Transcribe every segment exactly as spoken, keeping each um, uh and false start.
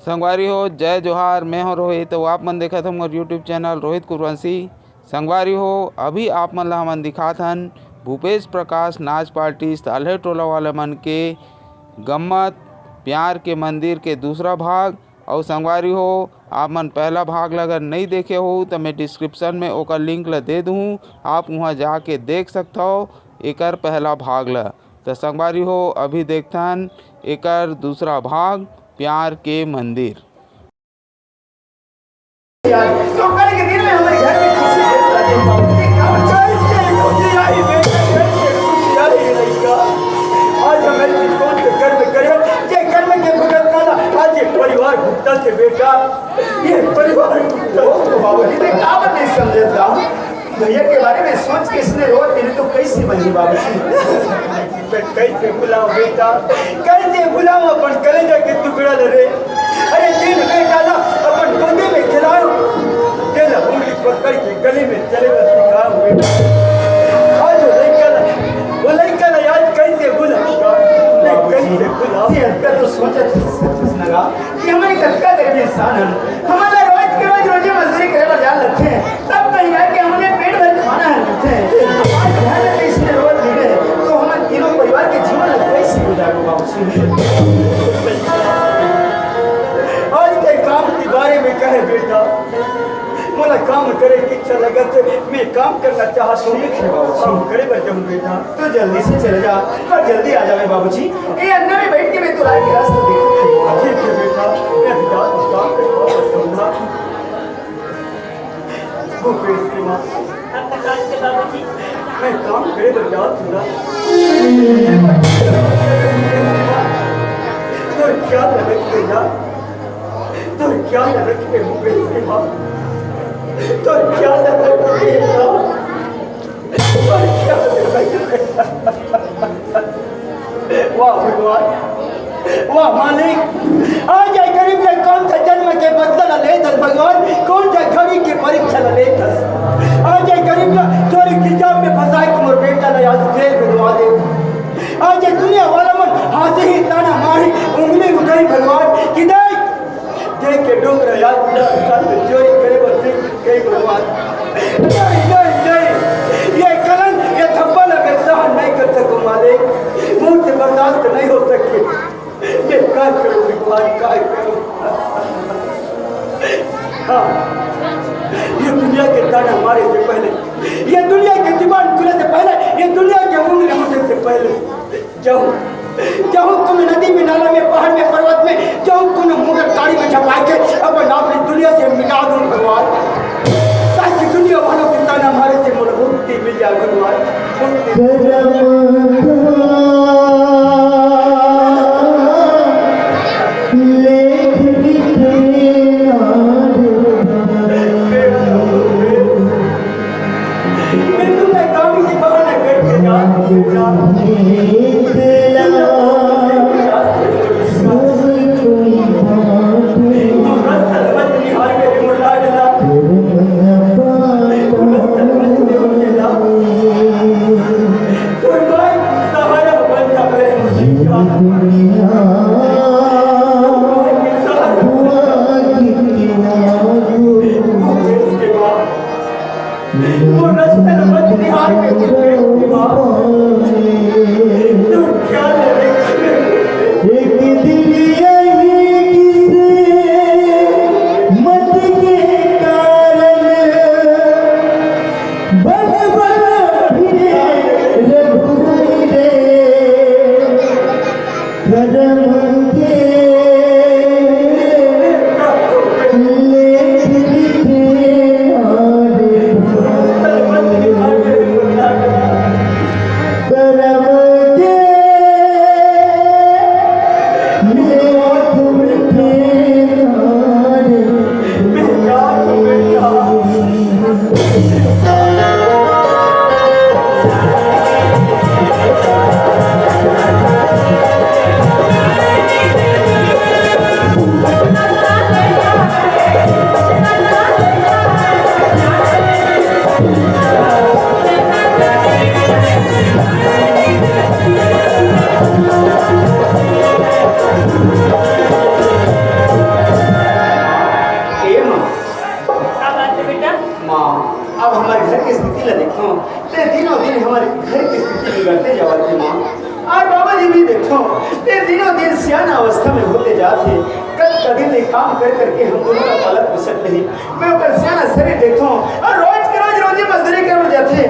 संगवारी हो, जय जोहार, मैं हूं रोहित, अउ आप मन देखत हो मोर YouTube चैनल रोहित कुरवंशी। संगवारी हो, अभी आप मन ला हमन दिखात हन भूपेश प्रकाश नाच पार्टी साल्हे टोला वाले मन के गम्मत प्यार के मंदिर के दूसरा भाग। अउ संगवारी हो, आप मन पहला भाग ला अगर नई देखे हो, त मैं डिस्क्रिप्शन में ओकर लिंक ला दे दूहूँ, आप उहाँ जाके देख सकथव एकर पहला भाग ला। त संगवारी हो, अभी देखथन एकर दूसरा भाग, प्यार के मंदिर। यार, तो कल के दिन में हमारे घर में खुशी है। कल से खुशी आई बेटा, कल से खुशी आई लड़का। आज हम ऐसी कौन से कर्म करे, ये कर्म के भुगतना ना, आज ये परिवार भुगता से बेटा, ये परिवार भुगता से। बाबूजी, मैं का बात नहीं समझे था? भैया के बारे में सोच के इसने रो, तेरे तो कैसे बनी बाबूजी? मैं कैसे भुलाऊं बेटा, कैसे भुलाऊं अपन कलेजा के टुकड़ा ल रे। अरे दिन बेटा ला अपन गोदी में खिलाओ, तेला उंगली पकड़ के गली में चले बर सिखाओ बेटा। आज वो लइका ला, वो लइका ला याद कैसे भुलाऊंगा, मैं कैसे भुलाऊं? ये हरकत तो सोचत सोचत लगा कि हमन कतका गरीब इंसान हन, हमन ला रोज के रोज रोजी मजदूरी करे बर जाए लगथे। तब कहीं रह के हमने पेट भर खाना है, मिलते हैं। आज घर में इसने रोज मिले, तो हम तीनों परिवार के जीवन में कैसे गुजारो बाबूजी? आज के काम के बारे में कहे बेटा, मोला काम करे के इच्छा लगत है, मैं काम करना चाहत हूँ, काम करे बर जाऊँ बेटा। तो जल्दी से चले जा और जल्दी आ जावे बाबूजी। ये अंदर में बैठ के मैं तो राय के रास्ता देखूँ। ठीक है बेटा, मैं भी जात हूँ, काम करना चाहूँगा। भूपेश के माँ, मैं काम करे बर जात हूँ ना। तोर ख्याल रखे जा, तोर ख्याल रखे भूपेश के माँ, तोर ख्याल रखे जा। वाह भगवान, वाह मालिक, आज ये गरीब ले कौन सा जन्म के बदला ला लेथस भगवान, कौन सा घड़ी के परीक्षा ला लेथस। आज ये गरीब ला चोरी के जाल में फंसाए के मोर बेटा ला आज जेल में डुबा दे। आज ये दुनिया वाला मन हंसही, ताना मारही, उंगली उठाही भगवान कि देख, देख के डोकरा यार, पूरा साल में चोरी करे बर सीख गई भगवान। नहीं, नहीं, नहीं, ये कलंक, ये धब्बा ला मैं सहन नहीं कर सकूं मालिक, मुझसे बर्दाश्त नहीं हो सके। मैं क्या करूं भगवान, क्या करूं? हाँ, ये दुनिया के ताना मारे से पहले, ये दुनिया के दीवान खुले से पहले, ये दुनिया के उंगली उठे से पहले, जाऊं, जाऊं कोनो नदी में, नाला में, पहाड़ में, पर्वत में, जाऊं कोनो मोटर गाड़ी में झपा के अपन आप इस दुनिया से मिटा दूं भगवान, ताकि दुनिया वालों के ताना मारे से मोला मुक्ति मिल जाए भगवान, मुक्ति। मैं तो मैं काम के बहाने करके जात हूँ। वो रस्ते में मत निहार के दिल में दीवार। तू क्या लड़े? एक दिन यही किसे मत के कारण बन बन फिरे रघुवीरे। करम के लेख लिखे आज हमारे घर की स्थिति बिगड़ते जावत हे माँ। आज बाबा जी भी देखो, ये दिनों दिन सियाना अवस्था में होते जात हे। कद कदिन ले काम कर करके हम दोनों का पालन पोषण नहीं। मैं ओकर सियाना शरीर देखो और रोज के रोज रोजी मजदूरी करे जाथे।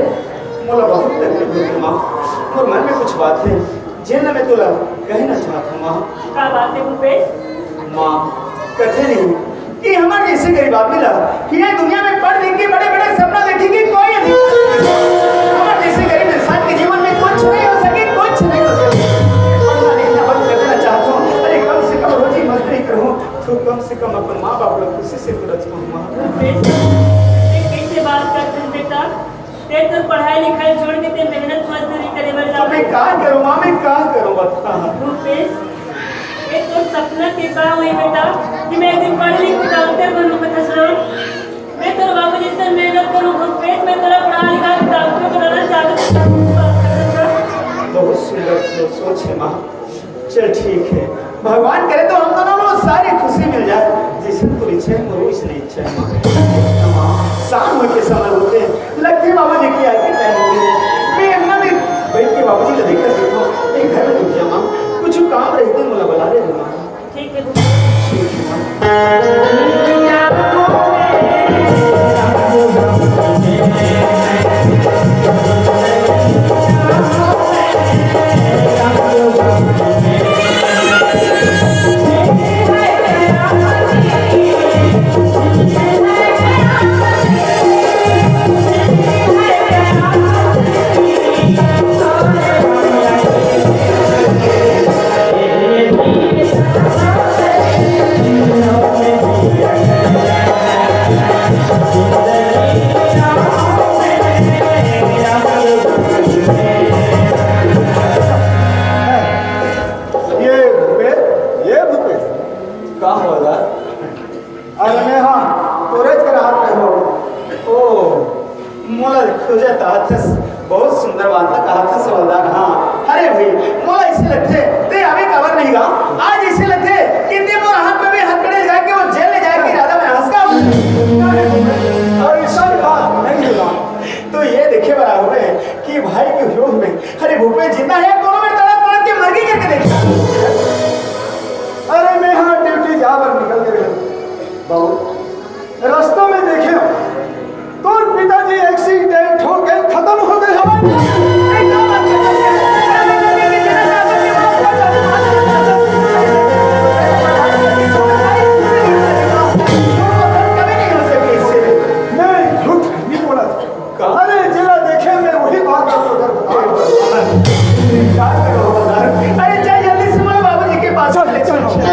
मोला बहुत तकलीफ होथे माँ। मोर मन में कुछ बात हे, जेन ला मैं तोला कहना चाहत हूँ माँ। का बात हे भूपेश? माँ, कथे नहीं कि हमर जैसे गरीब आदमी ला ये दुनिया में पढ़ लिख के बड़े-बड़े सपना देखे के कोई अधिकार नहीं। हमर जैसे गरीब इंसान के जीवन में कुछ नहीं हो सके, कुछ नहीं हो सके। पढ़ना लिखना बंद कर देना चाहत हूँ। अरे, कम से कम रोजी मजदूरी करूँ, तो कम से कम अपन माँ बाप ला खुशी से तो रख पाऊँ माँ। भूपेश, ये कैसे बात करत हस बेटा? ते तो पढ़ाई लिखाई छोड़ के ते मेहनत मजदूरी करे बर तो मैं जाबे। का करूँ माँ, मैं का करूँ, बता। भूपेश, ये तोर सपना के का होही बेटा कि मैं एक दिन पढ़ लिख के डॉक्टर बनूं, बता सुन। मैं तोर बाबू जैसे मेहनत करूं भूपेश, मैं तोला पढ़ा लिखा के डॉक्टर बनाना चाहत हूं। बहुत सुंदर सो-, सोच हे माँ। चल ठीक हे, भगवान करे तो हम दोनों को सारी खुशी मिल जाए। जैसे तोर इच्छा हे, मोर वैसने इच्छा हे माँ। शाम होके समय होथे, लगथे बाबू जी के आए के टाइम होगे। मैं अंगना में बैठ के बाबू जी ला देखत रहिथों। एक घर में रुक जा माँ, कुछ काम रहिथे मोला बला ले माँ। ठीक हे। ठीक हे माँ। ये भूपेश, ये भूपेश। का होला? अरे मैं हाँ, तोरेच करा हाथ रहो। ओ, मोला खोजत आथस, बहुत सुंदर बात ला कहा था हवलदार। हाँ, अरे भाई, मोला ऐसे लगथे, ते आवे काबर नहीं गा? आज ऐसे लगथे कि ते मोर हाथ में भी हथकड़ी लगा के वो जेल ले जाए के इरादा में हंस का। अरे, ऐसा बात नहीं होला। तो ये देखे बर आए होबे कि भाई के वियोग में, अरे भूपेश जिंदा हे, कोनो में तड़प तड़प के मर गई करके देखे। अरे मैं हाँ ड्यूटी जाबर निकल के रहे। बाबू, रास्ता में देखे, तोर पिताजी एक्सीडेंट होके खत्म हो गए हवन। नहीं, झूठ नहीं बोला। अरे, जेला देखे मैं वही बात आपको कर बताऊं। अरे, चल जल्दी से मोला बाबूजी के पास चल, ले चल। चल।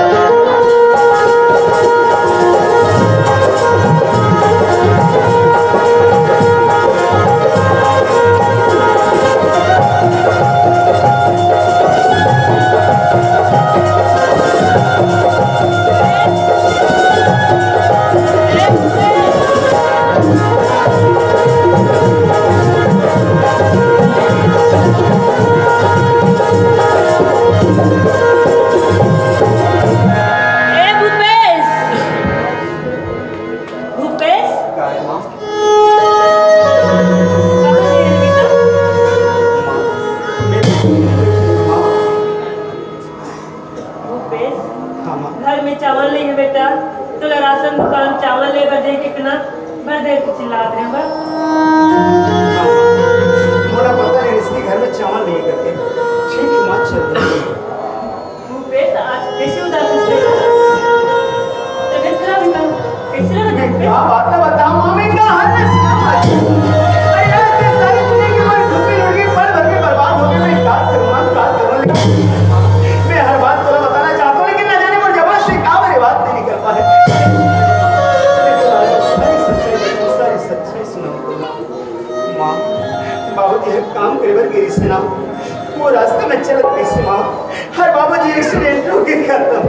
ए भूपेश, भूपेश। काय माँ? कहाँ गए रे बेटा? माँ, मैं भूपेश, हाँ, माँ। घर में चावल नहीं है बेटा, तोला राशन दुकान चावल ले बर जाए के कना, बड़ देर से चिल्लात रहे बा। मोला पता नहीं, इसके घर में चावल नहीं करते। ठीक है, माँ, चल। भूपेश, आज कैसे उदास है बेटा? तबीयत खराब है क्या? कैसे लगा मैं तुमको? क्या बात है, बताओ, माँ, मैं क्या हाल में सुनाऊँ आज? अरे यार, इतने सारे दुनिया की हमारी खुशी लुट गई, पल भर में बर्बाद हो गई। मैं क्या करूँ, माँ, क्या करूँ? लेकिन मैं हर बात तोला बताना चाहता हूँ, लेकिन ना जाने मोर जबान से का मेरी बात नहीं निकल पाए। मैं तो आज सारी सच्चाई बताऊँ, सारी सच्चाई सुनाऊँ। माँ, बाबूजी हर काम करे बर गिरी से ना, वो रास्ता में चलत कैसे माँ, हर बाबूजी एक्सीडेंट होके खत्म।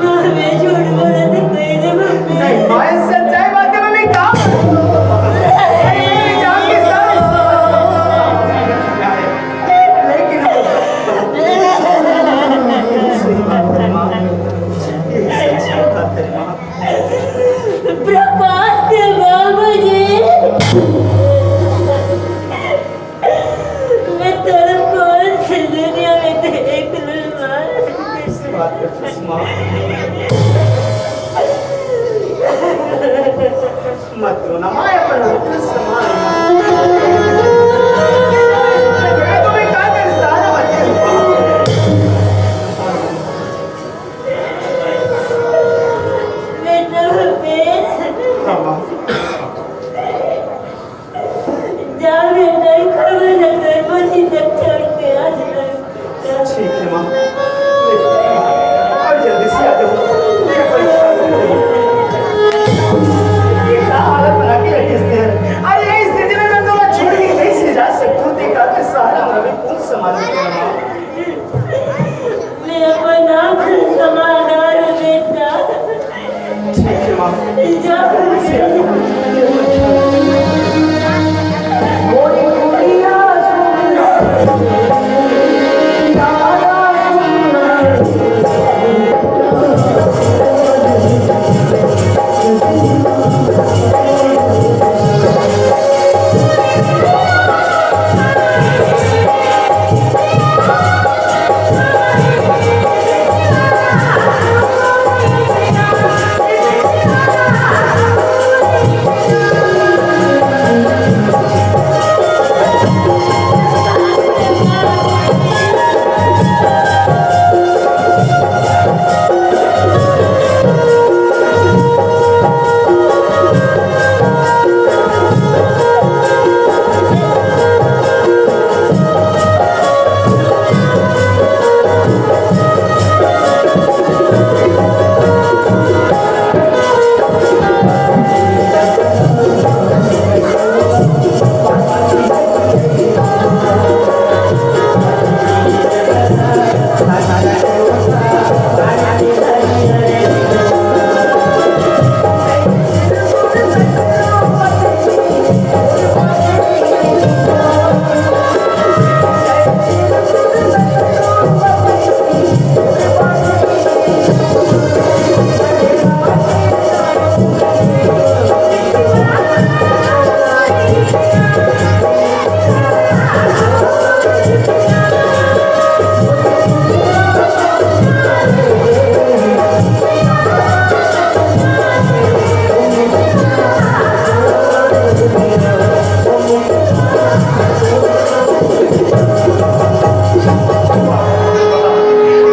माँ, मैं झूठ बोला था, कही दे मम्मी। नहीं, माँ, ये सच्चाई बात है, मम्मी, कहाँ? लेकिन प्रकाश के बाबूजी। मैं तेरे को इस दुनिया में देख लूँ, माँ। कैसी बात करती है, माँ? मत रो ना, माँ, अपन हाथ से माँ। मैं तुम्हें क्या कर, सारा मत कर। बेटा, बेटा। हाँ, माँ। जा बेटा, खबर लेकर मुझे तक छोड़ के आ जा। ठीक है माँ, ले, और जल्दी से आ जाओ। ये परेशान हो गई। ये क्या हालत बना के रखी इसने? अरे, ये स्थिति में मैं तुम्हें छोड़ के कैसे जा सकता हूँ? देखा के सहारा हमारा भी कौन संभालेगा माँ? मैं अपना समाधान बेटा। ठीक है माँ।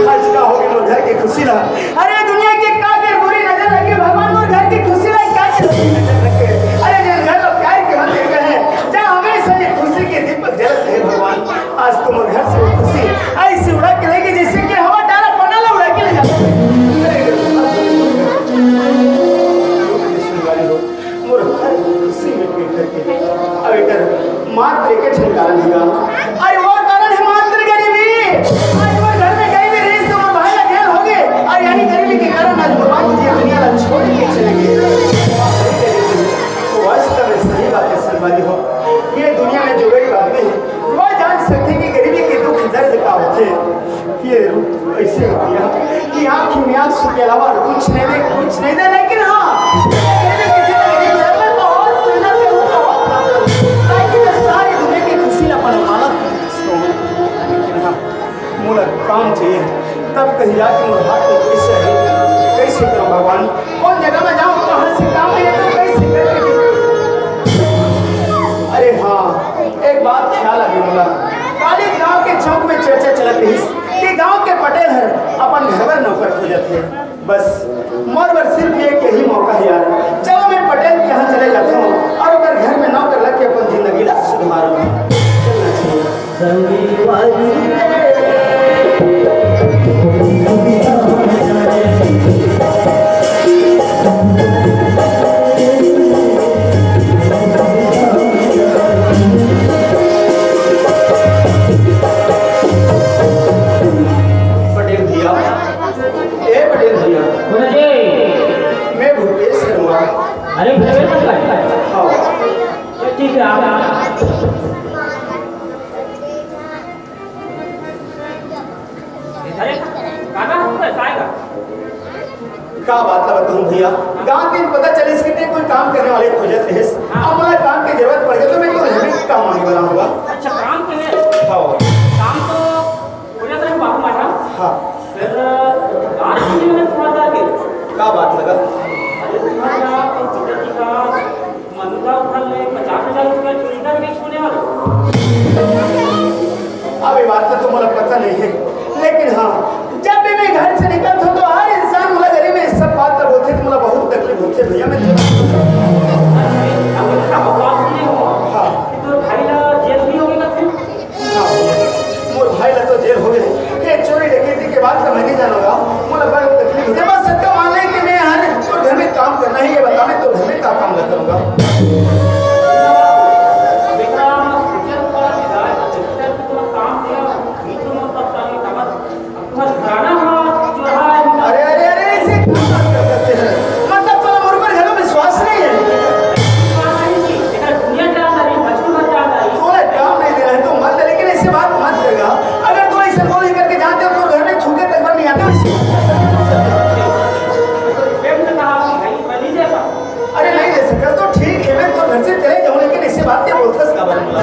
आज का हो गया मोर घर के खुशी ला? अरे दुनिया के काबिल बुरी नजर लगे भगवान, मोर घर के खुशी ला काबिल बुरी नजर लगे। अरे मेरे घर ला प्यार के मंदिर कहे, जहाँ हमेशा ये खुशी के दीपक जलत रहे भगवान। आज तो मोर घर से वो खुशी ऐसे उड़ा के ले गई जैसे कि हवा डारा पन्ना ला उड़ा के ले जाता है। अरे मोर घर खुशी में कोई करके। अब एकर मात्र एक ठन कारण हे गा। अरे वो कारण हे मात्र गरीबी। आज वो घर में गरीबी रही तो वो भाई ला जेल हो गए। और यही गरीबी के कारण आज भगवान जी दुनिया ला छोड़ के चले गए। तो वास्तव में सही बात है संगवारी हो। ये दुनिया में जो गरीब आदमी है, वो जान सकते कि गरीबी के दुख दर्द का होते। ये रूप ऐसे हो गया कि आंखी में आंसू के अलावा और कुछ नहीं दे, कुछ नहीं दे, लेकिन हाँ, ये भी किसी तरह की जरूरत तो और सुंदर के रूप का हो, ताकि मैं सारी दुनिया की खुशी ला अपन मालक हूँ। लेकिन हाँ, मोला काम चाहिए, तब कहीं जाके मोर हाथ में पैसे है, कैसे करूँ भगवान? कौन जगह में जाऊँ, कहाँ से काम मिले, तो कैसे करके दूँ? अरे हाँ, एक बात ख्याल आ गई मोला। काली गांव के चौक में चर्चा चलत रही कि गांव के पटेल हर अपन घर बर नौकर खोजत हे। बस, मोर बर सिर्फ एक यही मौका है यार। चलो मैं पटेल के यहाँ चले जाता हूँ। अरे, काका, तू कैसा आएगा? का बात ला बताऊं भैया, गांव के पता चलिस कि ते कोई काम करने वाले खोजत रहिस। हाँ। अब मोला काम के जरूरत पड़ गई तो मैं तो घर में काम आने वाला हूँ। अच्छा, काम के है? हाँ। काम तो खोजत रहे बाबू मारा। हाँ। फिर बात सुनी मैंने तुम्हारा जाके। का बात लगा? अरे, तुम्हारा और पिताजी का मनुदा उधार ले पचास हजार रुपया चोरी करके छूने वाला। अब ये बात तो तुम्हारा पता नहीं है, लेकिन हाँ, जब भी मैं घर से निकलता हूँ तो हर इंसान मोला गली में इस सब बात का बोलते, तो मोला बहुत तकलीफ होती है भैया। मैं अब, अब बात सुने हो हाँ। कि तो भाई ला जेल भी होगी ना फिर? हाँ, मोर भाई ला तो जेल हो गए। ये चोरी डकैती के बाद तो मैं नहीं जानूंगा। मोला बड़ा तकलीफ होते, बस सबका मान ले कि मैं यहाँ तोर घर में काम करना ही है। बता, मैं तोर घर में का काम लग करूंगा? बेटा, मुझे तो लगा कि तुम्हारा काम दिया, ये तो मत पता नहीं समझ। तुम्हारा गाना हाँ, जो है, अरे, अरे, अरे, ऐसे क्या बात कर सकते हैं? मतलब, तुम्हारा मोर पर घरों विश्वास नहीं है? विश्वास नहीं जी, इधर दुनिया क्या कर रही, मजनू मत क्या कर रही। तोला काम नहीं दे रहा है तो मत दे, लेकिन ऐसी बात मत करेगा। अगर तू ऐसे बोल ही करके जाते हो तो घर में थूके तक भर नहीं आते हो। प्रेम से कहा कि भाई, मैं नहीं देता। अरे नहीं दे सकता तो ठीक है, मैं तो घर से चले जाऊँ, लेकिन ऐसी बात नहीं बोलता इसका बारे में।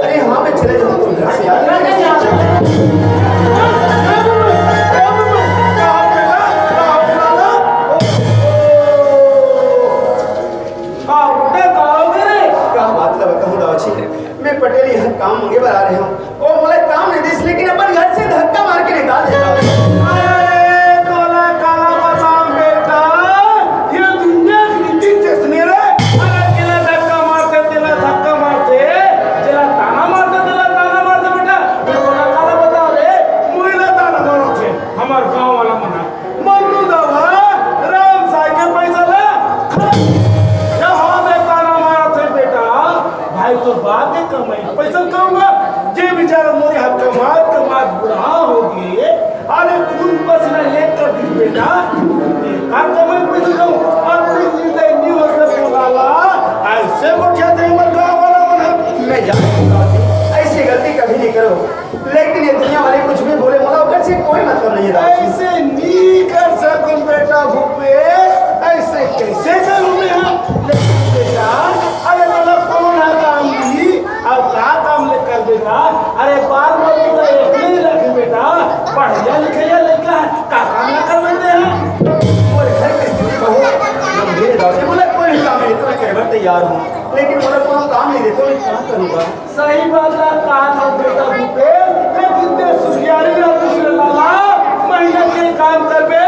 अरे हाँ, मैं चले जाऊँ तो घर से यार। का बात ला बताऊं दाऊ जी, मैं पटेल यहाँ काम मांगे बर आ रहे हूँ। ओ मोला काम नहीं दिस, लेकिन अपन घर से धक्का मार के निकाल देता। अरे तोला काला बताऊं बेटा, ये दुनिया की रीति जैसने रे। अरे जेला धक्का मारते, तेला धक्का मारते, जेला ताना मारते, तेला ताना मारते बेटा। मैं तोला काला बताऊं रे, मोला ताना मारत हे हमार गांव वाला मन ह। मन्नू दाऊ ह राम साय के पैसा ला खा। यहाँ में ताना मारत हे बेटा, भाई तोर बाप के कमाई पैसा खाऊंगा, जे बेचारा मोरे हाथ कमात कमात बूढ़ा हो गए। अरे खून पसीना एक कर दी बेटा, का कमाई पैसा खाऊं? अपनी जिंदगी नहीं हो सकता लाला, ऐसे गोठिया थे हमर गांव वाला मन ह। मैं जानता हूँ, ऐसी गलती कभी नहीं करो। लेकिन ये दुनिया वाले कुछ भी बोले, मोला ओकर से कोई मतलब नहीं है दाऊ जी। ऐसे नहीं कर सकूं बेटा भूपेश, ऐसे कैसे करूं मैं? हाँ, लेकिन बेटा, अरे मोला कौन हा काम दी, अब का काम ले कर बेटा? अरे बाल बच्चे तो एक नहीं रखे बेटा, पढ़िया लिखिया लड़का है, का काम ना करवाते हैं? और घर की स्थिति बहुत गंभीर है दाऊ जी, मोला कोई भी काम नहीं, तो मैं करने तैयार हूँ, लेकिन मोला कोई काम नहीं देते, मैं क्या करूँगा? सही बात ला कहा था बेटा भूपेश, लेकिन ते सुखियारी ला दूसरे लाला, मेहनत के काम करबे,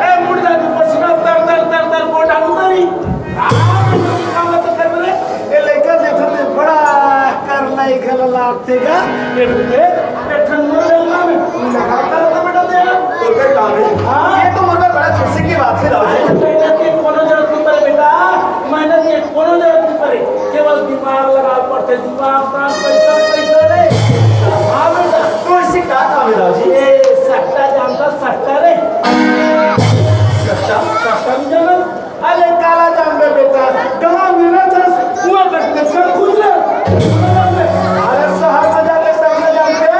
ए मुर्दा के पसीना तर तर तर तर गोटा उतरी। हाँ, काम तो करबे रे। ए लइका देखत हे बड़ा करना ही गला लागते गा। ए भूपेश, ए ठंडो जंगल में लगा कर तो बेटा तेरा। तो फिर काम है। हाँ। ये तो मुर्दा बड़ा खुशी की बात है दाऊ जी। मेहनत के कोनो जरूरत नहीं पड़े बेटा, मेहनत के कोनो जरूरत नहीं पड़े, केवल दिमाग लगावे पड़थे, दिमाग काम पैसा पैसा रे। हाँ बेटा। तो ऐसे का काम है दाऊ जी? ये सट्टा जानता, सट्टा रे। सट्टा? सट्टा नहीं जाना? अरे काला जान बे बेटा, गाँव में ना था, हुआ करते सब खुद ले। अरे शहर में जाके सब न जानते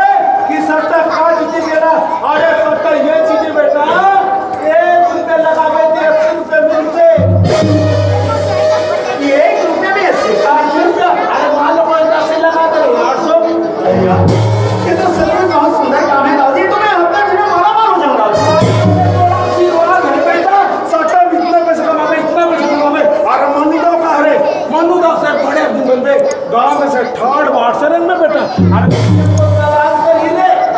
कि सट्टा का चीज है बेटा। अरे सट्टा ये चीज है बेटा, एक रुपया लगावे तो अस्सी रुपया मिलते। ये एक रुपये में अस्सी का? अस्सी रुपया। अरे मान लो पचास से लगा दे, आठ सौ। अरे यार, ये तो सच में बहुत सुंदर काम है दाऊ जी, तो मैं हफ्ता दिन में माला माल हो जाऊंगा। आशीर्वाद है बेटा, सट्टा में इतना पैसा कमावे, इतना पैसा कमावे। अरे मनु दाऊ का, अरे मनु दाऊ से बड़े आदमी बनबे, गांव में से ठाड़ बाहर से रंग में बेटा। अरे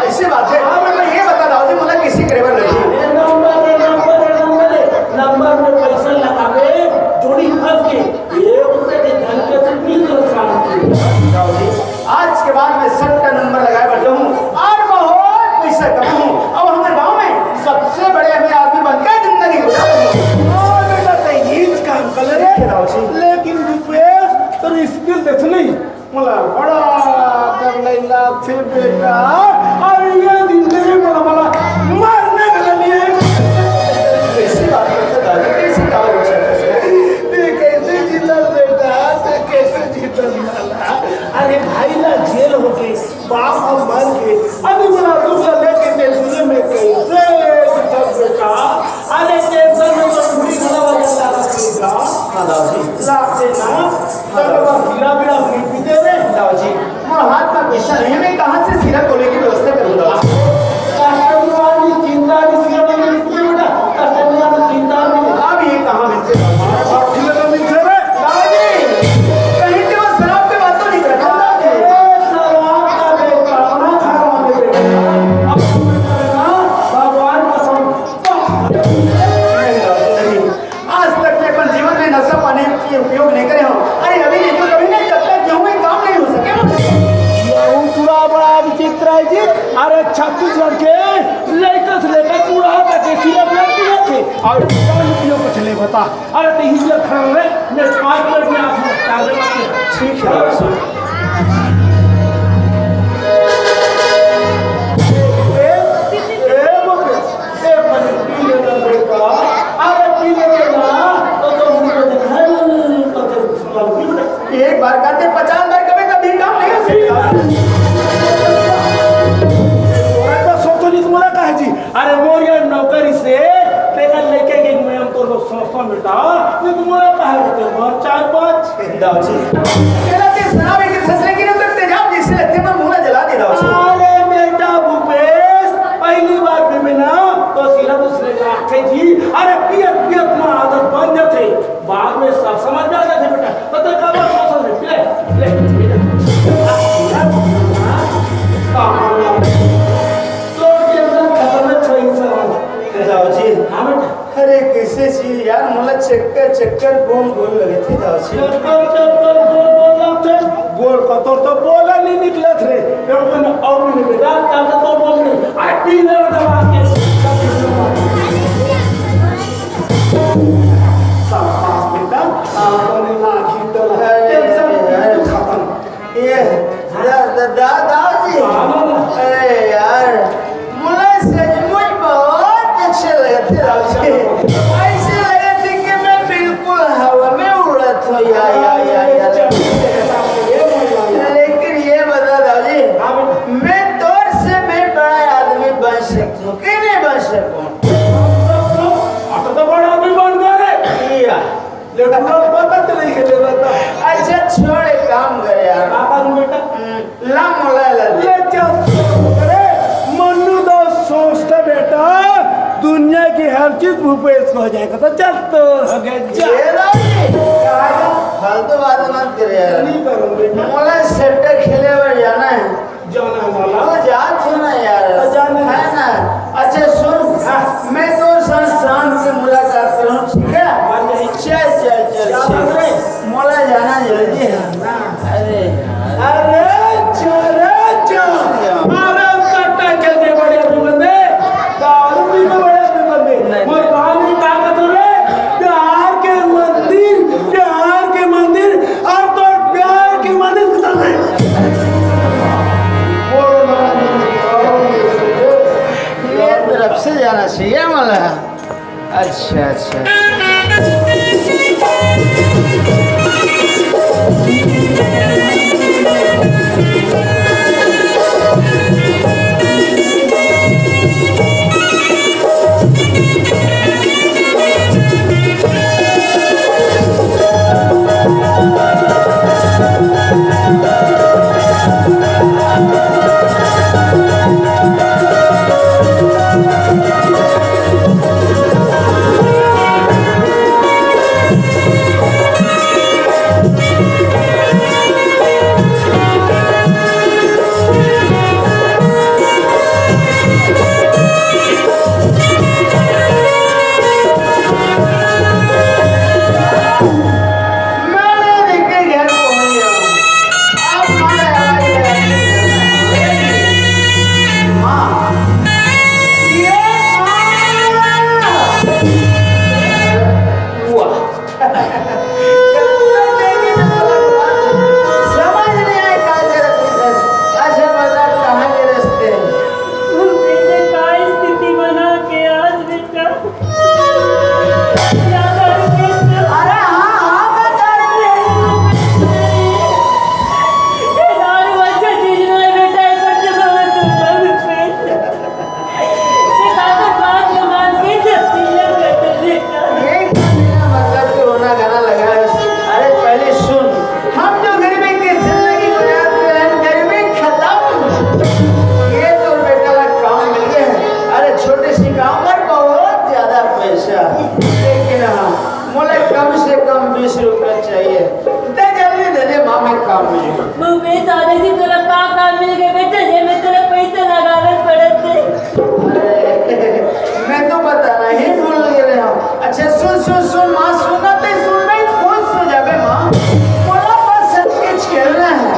ऐसी बात है। हाँ बेटा, ये बता दाऊ जी, मोला किसी करे बर नहीं। ए नंबर, ए नंबर, ए नंबर, ए नंबर में पैसा लगावे, जोड़ी फंस के, एक रुपये के धन के से मिल कर शांति। दाऊ जी, आज के बाद मैं सट्टा नंबर लगाए बर जाऊँ और बहुत पैसा कमाऊँ। अब हमारे गांव में सबसे बड़े अमीर आदमी बनकर जिंदगी गुजारूँ। हाँ बेटा, ते हीच काम कर ले रे। दाऊ जी। लेकिन रुपेश, तोर स्किल देख नहीं, मोला बड़ा डर नहीं लागथे बेटा, अउ ये दिन में मोला, मोला मरने के लिए। कैसी बात करते दादा, कैसी बात करते? हाँ, दाऊ जी। लाख से ना, तब बस सिरा बिरा नहीं पीते रे। दाऊ जी, मोर हाथ में पैसा नहीं है, मैं कहाँ से सिरा कोले की व्यवस्था करूँ, दाऊ जी? कस्टमर वाली चिंता नहीं, सिरा कोले की बेटा, कस्टमर वाली चिंता नहीं। अब ये कहाँ मिलते, दाऊ जी? अब खिले तो मिलते रे। दाऊ जी, कहीं के वो शराब के बात तो नहीं करता, दाऊ जी? अरे, शराब का बेटा, अपना घर वाले बेटा। अब भगवान कसम, नहीं, दाऊ जी, नहीं। आज तक मैं अपन जीवन में नशा पानी के उपयोग नहीं करे हूँ। अरे अभी नहीं तो कभी नहीं, जब तक गेहूं में काम नहीं हो सके। ये पूरा बड़ा विचित्र है जी। अरे छत्तीसगढ़ के लड़का से लेकर बूढ़ा तक के सिर्फ लड़की रहते और लड़कियों को चले बता। अरे तो इधर खड़ा रहे, मैं पाँच मिनट में आपको बता देता हूँ। ठीक है। ए, ए, ए, ए, पी लेना बेटा, अरे पी लेना, तो तुम मुझे दिखाई, तो तुम एक बार करते पचास बार कभी कभी काम नहीं हो सकता। अरे तो सोचो नहीं तुम्हारा कहा जी, अरे मोरिया नौकरी से तेरा लेके गई मैं हमको लोग सौ सौ बेटा, ये तुम्हारा कहा रहते हैं, चार पाँच। दाऊ जी, तेरा के शराब के फैसले की नजर तेजाब जैसे लगते, मैं मुंह ना जला दे, दाऊ जी। अरे बेटा भूपेश, पहली बार पीबे ना, तो सिला दूसरे का आखे जी। अरे पियत पियत में आदत बन जाते, बाद में सब समझ में आ जाते बेटा। तो तेरे का बात सोच ले, ले, ले, ले। तो के अंदर खतरनाक था इंसान। दाऊ जी। हाँ बेटा। अरे, कैसे जी यार, मोला चक्कर, चक्कर गोल, गोल लगे थे, दाऊ जी। चक्कर, चक्कर गोल, गोल लगते। गोल का तो, तो बोला नहीं निकला थे। ये मैंने और भी नहीं बेटा, तब तो बोल नहीं। आई पी ले दबा के। शाबाश बेटा, आपने ना की तो है, टेंशन है। खत्म। ये, दा-, दा-, दा-, दाऊ जी। हाँ। अरे यार, मोला सचमुच बहुत अच्छे लगत हे, दाऊ जी। ऐसे लगत हे कि मैं बिल्कुल हवा में उड़त हूँ, या, या, या, या। लेकिन ये बता, दाऊ जी, हाँ बेटा। मैं तोर से भी बड़ा आदमी बन सकता हूँ कि नहीं बन सकूँ? अब तो बड़ा आदमी बन गया रे। या। लेकिन अब पता तो नहीं खेले रहता। अच्छा, छोड़, एक काम कर यार। का करूं बेटा? हम्म, ला मोला ला दे। ले चल। अरे, मन्नू तो सोचता बेटा, दुनिया की हर चीज भूपेश को हो जाएगा। तो चल तो। हो गया, जा। ये ला दे। क्या है? फालतू बात मत कर यार। नहीं करूं बेटा। मोला सट्टा खेले बर जाना है। जाना है माला। तो जा तू ना यार। तो जाना है। है ना? अच्छा सुन, हाँ। मैं तो सर शाम से मुलाकात करूँ, ठीक है? हाँ, नहीं। चल, चल, चल, जा चल। बस रे। मोला जाना जल्दी है। हाँ। अरे यार। अरे, जा रे, जा। अरे, सट्टा खेल के बढ़िया भी बंदे, दारू पी के बढ़िया भी बंदे। नहीं। मोर गाँव में ताकत हो रे, प्यार के मंदिर, प्यार के मंदिर, और तो प्यार के मंदिर उतर गए। ये तरफ से जाना चाहिए हमारा। अच्छा, अच्छा। चाहिए। ते जल्दी दे दे माँ, मैं काम में हूँ। भूपेश, आज से तोला का काम मिल गए बेटा, ये मैं तोला पैसा लगावे पड़त है। मैं तो बताना ही भूल गए हूँ। अच्छा सुन सुन सुन माँ, सुन ना ते सुन, मैं खुश हो जाबे माँ। मोला बस सब कुछ खेलना है,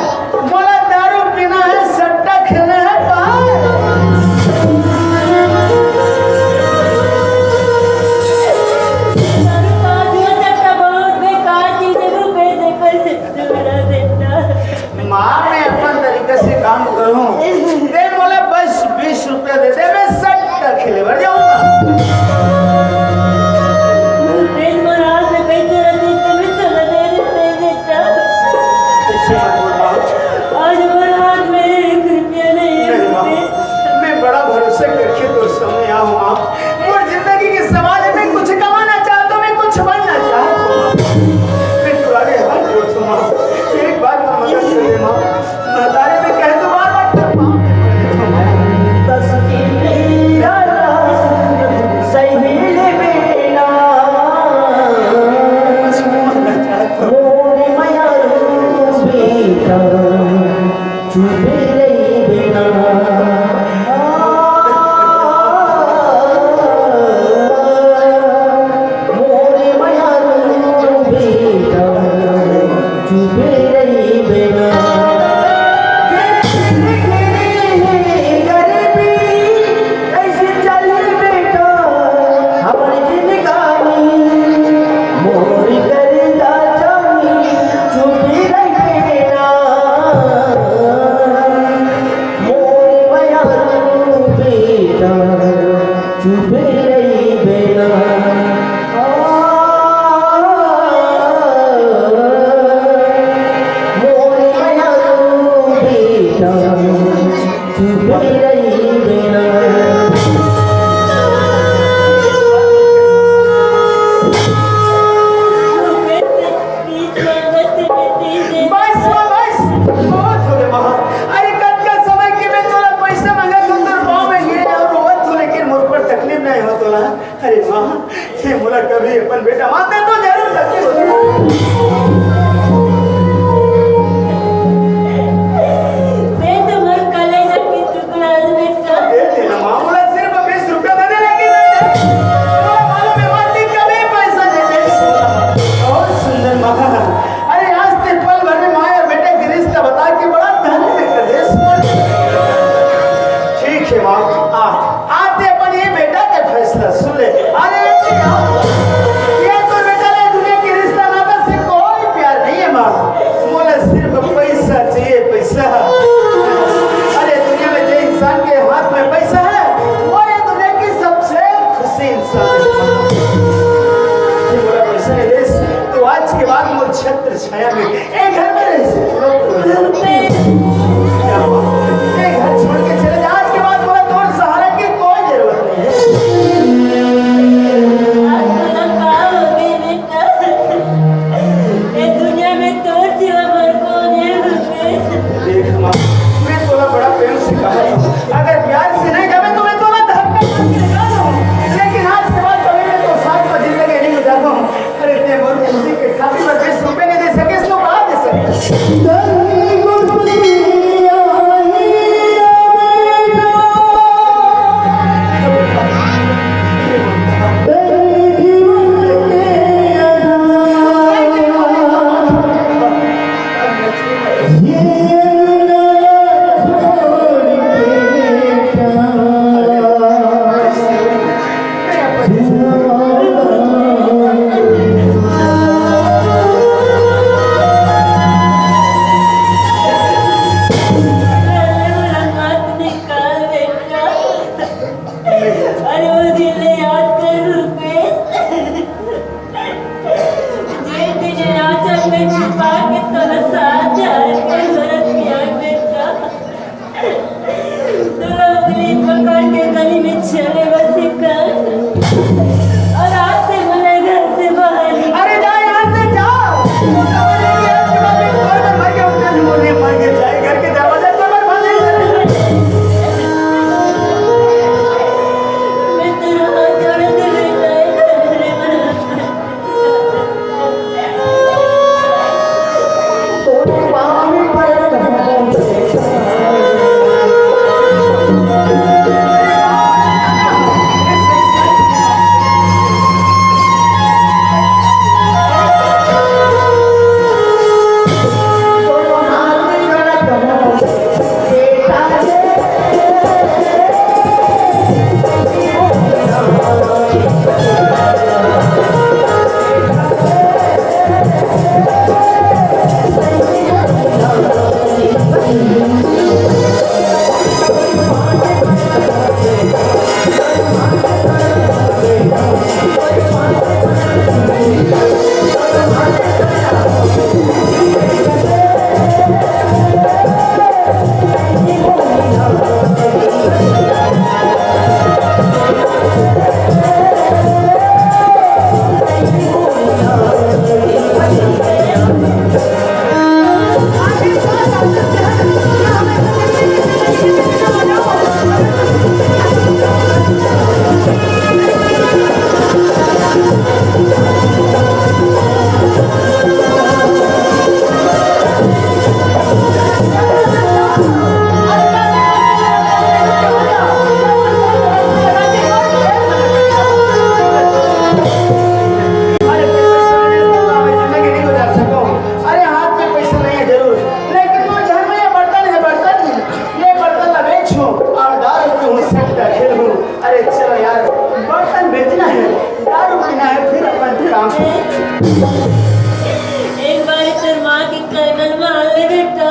मोला दारू पीना है, सट्टा खेलना है, बस। दारू का दिया सट्टा बहुत बेकार चीज है, भूपेश, एक पैसे तू मेरा बेटा। माँ, मैं अपन तरीका से काम करूँ। ते मोला बस बीस रुपया दे दे, मैं सट्टा खेले बर जाऊँगा। भूपेश, मोर हाथ में पैसे रहते तो मैं तोला दे देते बेटा। ऐसे मत बोल माँ। आज मोर हाथ में एक रुपया नहीं है नहीं माँ, भूपेश। मैं बड़ा भरोसा करके तोर सामने आया हूँ माँ। मोर जिंदगी के सवाल है, मैं कुछ कमाना चाहता हूँ, मैं कुछ बनना चाहता हूँ। मैं तुम्हारे हाथ जोड़ता हूँ माँ, एक बार मोर मदद कर दे माँ। महतारी में कह दो बार बार तेरे पाँव में पड़ लेता हूँ। बस तेरा सहेल बेटा, मोर मयारू बेटा। चुप रही बेटा, मोरे मयारू बेटा, चुप रही बेटा। गरीबी कैसे चली बेटा, हमर जिंदगानी, मोर करेजा जानी, चुप रही बेटा। मोर मयारू बेटा, चुप रही बेटा। आ, मोर मयारू बेटा, चुप रही बेटा। बस माँ, बस, बहुत हो गए माँ। अरे कतका समय के मैं तोला पैसा मांगत हूँ, तोर पाँव में गिरे और रोवत हूँ, लेकिन मोर ऊपर तकलीफ नहीं हो तोला। अरे माँ, ये मोला कभी अपन बेटा मानते तो जरूर तकलीफ होती। मैं तो मोर कलेजा के टुकड़ा हूँ बेटा। दे देना माँ, मोला सिर्फ बीस रुपया दे दे, लेकिन मैं दे, मोला मालूम है माँ, तैं कभी पैसा नहीं दे। बहुत सुंदर माँ। अरे आज ते पल भर में माँ और बेटे के रिश्ता बता के बड़ा धन्य कर दे। ठीक है माँ, आ, आज ते अपन ये बेटा के फैसला सुन ले। अरे बेटी, आओ। ये तो बेटा ले दुनिया के रिश्ता नाता से कोई प्यार नहीं है माँ। मोला सिर्फ पैसा चाहिए, पैसा। अरे दुनिया में जो इंसान के हाथ में पैसा है, वो ये दुनिया की सबसे खुशी इंसान है। ये मोला पैसा नहीं दे, तो आज के बाद मोर छत्र छाया में, ए घर में रह से, क्या बात है? ए घर छोड़ के चले जा, आज के बाद मोला तोर सहारा की कोई जरूरत नहीं है। आज मोला का हो गई बेटा? ए दुनिया में तोर सिवा मोर कौन है भूपेश? देख माँ, मैं तोला बड़ा प्रेम से कहा था, अगर प्यार से नहीं जावे तो मैं तोला धक्का मार के लगा दूँ, लेकिन आज के बाद कभी मैं तो साथ में जिंदगी नहीं गुजारता हूँ। अरे ते मोर खुशी के खातिर मैं बीस रुपए नहीं दे सके, इसको कहाँ दे सके? अरे वो दिन ले याद कर रुपेश। जे तुझे राजा में छुपा के तोरा साथ जाए के जरूरत किया बेटा। तोरा उंगली पकड़ के गली में चले बस कर। और आज से बोले घर से बाहर निकल। अरे जा यहाँ से जा। मर गया, मर गया, मर गया, मर गया, जाए घर के दरवाजे पर मत बंद। मैं तेरा हाथ जोड़ के बेटा है। मान ले बेटा,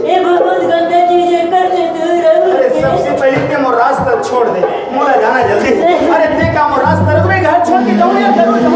ये बहुत गंदा चीज है, कर से दूर रहो। अरे, सबसे पहले ते मोर रास्ता छोड़ दे, मोला जाना जल्दी। अरे, ते का मोर रास्ता रुक, मैं घर छोड़ के जाऊँ यार, घर जाऊँ।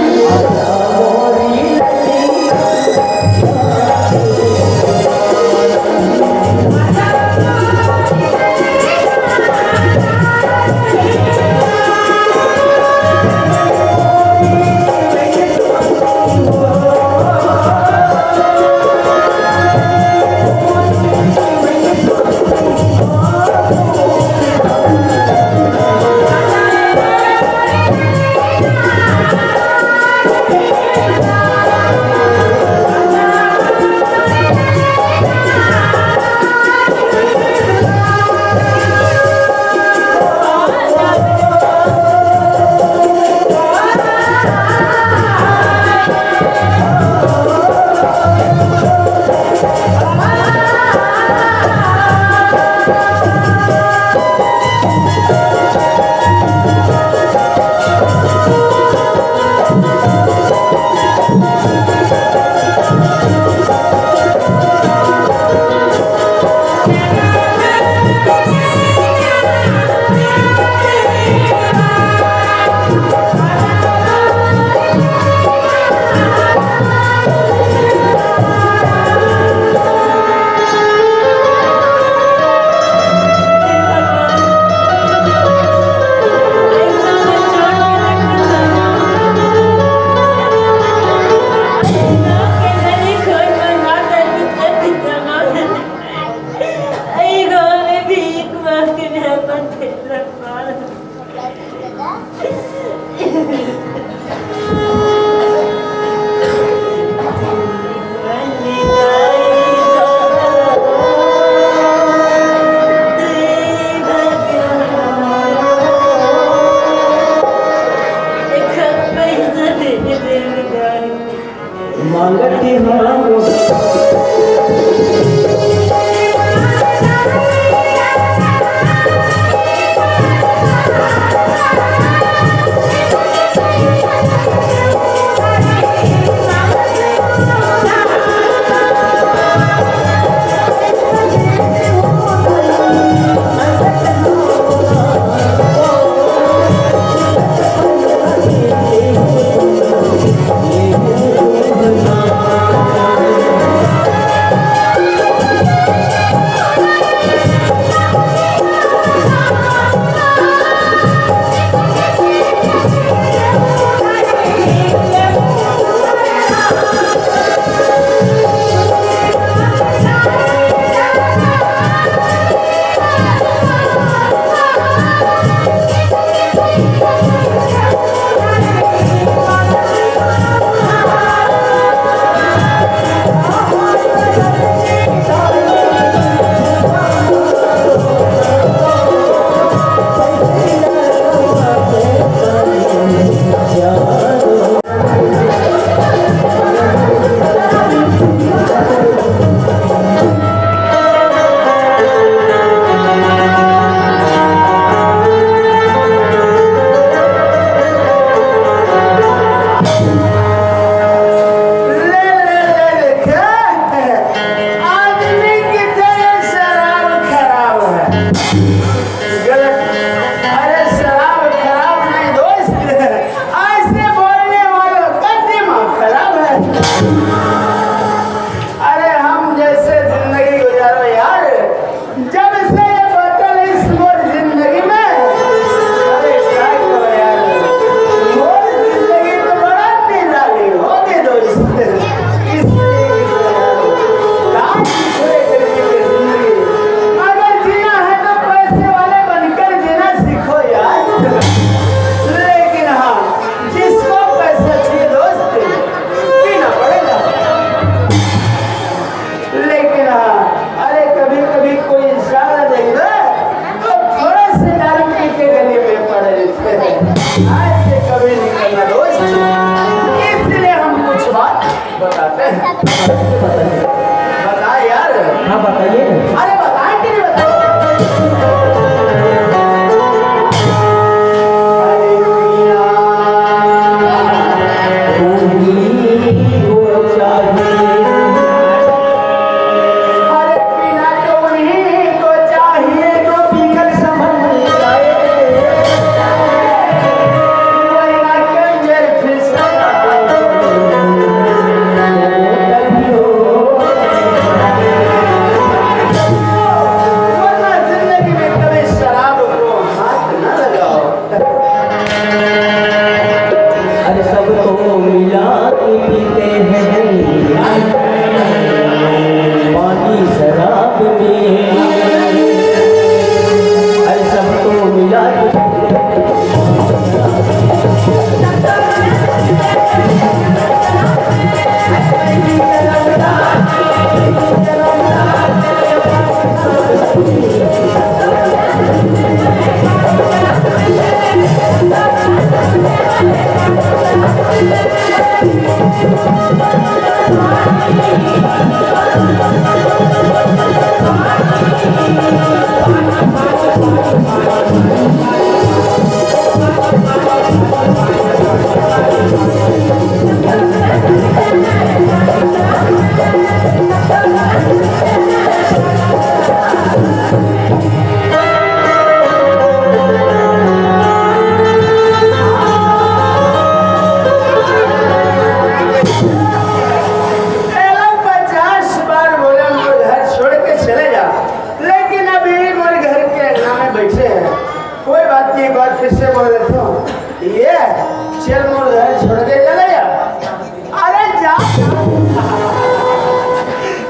ले, ले, ले, ले, क्या है? आदमी की तरह शराब खराब है। गलत। अरे, शराब खराब नहीं दोस्त, ऐसे बोलने वालों का दिमाग खराब है। अरे, हम जैसे जिंदगी गुजारो यार, जब से ये बोतल इस मोर जिंदगी में, अरे, क्या करो यार, मोर जिंदगी तो बड़ा निराली हो गई दोस्त। इसलिए तो यार, काम छोड़े करके ये जिंदगी, अगर जीना है तो पैसे वाले बनकर जीना सीखो यार। लेकिन हाँ, जिसको पैसा चाहिए दोस्त, पीना पड़ेगा। लेकिन हाँ, अरे, कभी कभी कोई ज्यादा देख ले तो थोड़ा से दारू पी के गली में पड़े रहते हैं। आज से कभी नहीं करना दोस्त, इसलिए हम कुछ बात बताते हैं। बता यार। हाँ, बताइए। अरे, बताएं कि नहीं बताएं? अरे दुनिया।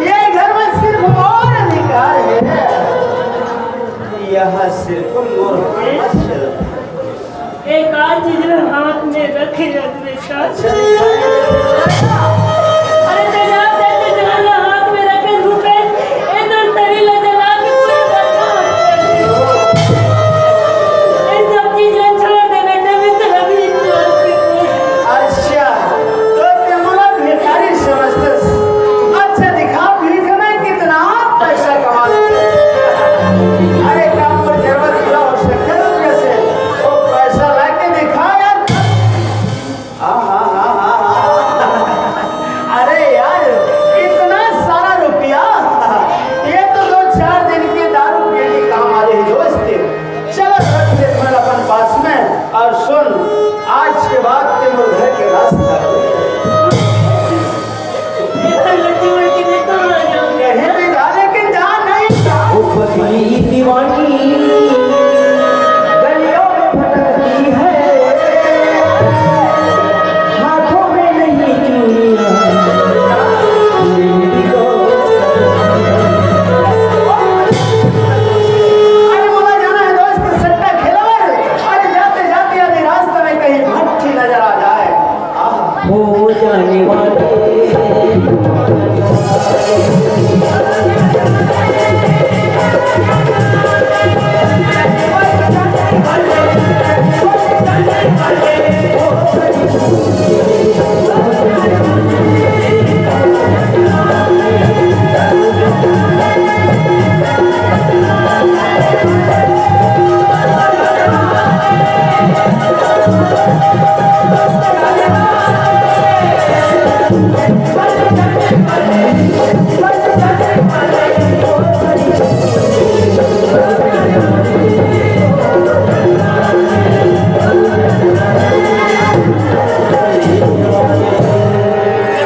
ये घर में सिर्फ मोर अधिकार है। यहाँ सिर्फ मोर हाथ चलता। एक आध चीज ला हाथ में रखे, रजनीश। अच्छा, दिखाई दे रहा है। अरे, तेजाब जैसे जवान ला हाथ में रखे, भूपेश, ए, तो शरीर ला जला के पूरा करना होता है। ये सब चीज ला छोड़ दे बेटा, मैं तेरा भी इस्तेमाल करूँ। अच्छा, तो ते मोला भिखारी समझथस। अच्छा, दिखा भीख में कितना पैसा कमा लेते। अरे, काम पर जरूरत पूरा हो सकता है, तो कैसे? वो पैसा ला के दिखा यार। हाँ, हाँ, हाँ, हाँ, हाँ। अरे यार, इतना सारा रुपया, ये तो दो चार दिन की दारू पीने के काम आ रही दोस्त। चलो, रख ले अपन पास में और सुन, आज के बाद ते मोर घर के रास्ता कहीं भी जा, लेकिन जा नहीं। वो पतली दीवानी गलियों में भटकती है, हाथों में नहीं चूड़ियां, चूड़ी को। अरे बोला जाना है दोस्त, सट्टा खेलवर। अरे जाते जाते यदि रास्ते में कहीं भट्टी नजर आ जाए, हो जाने वाले।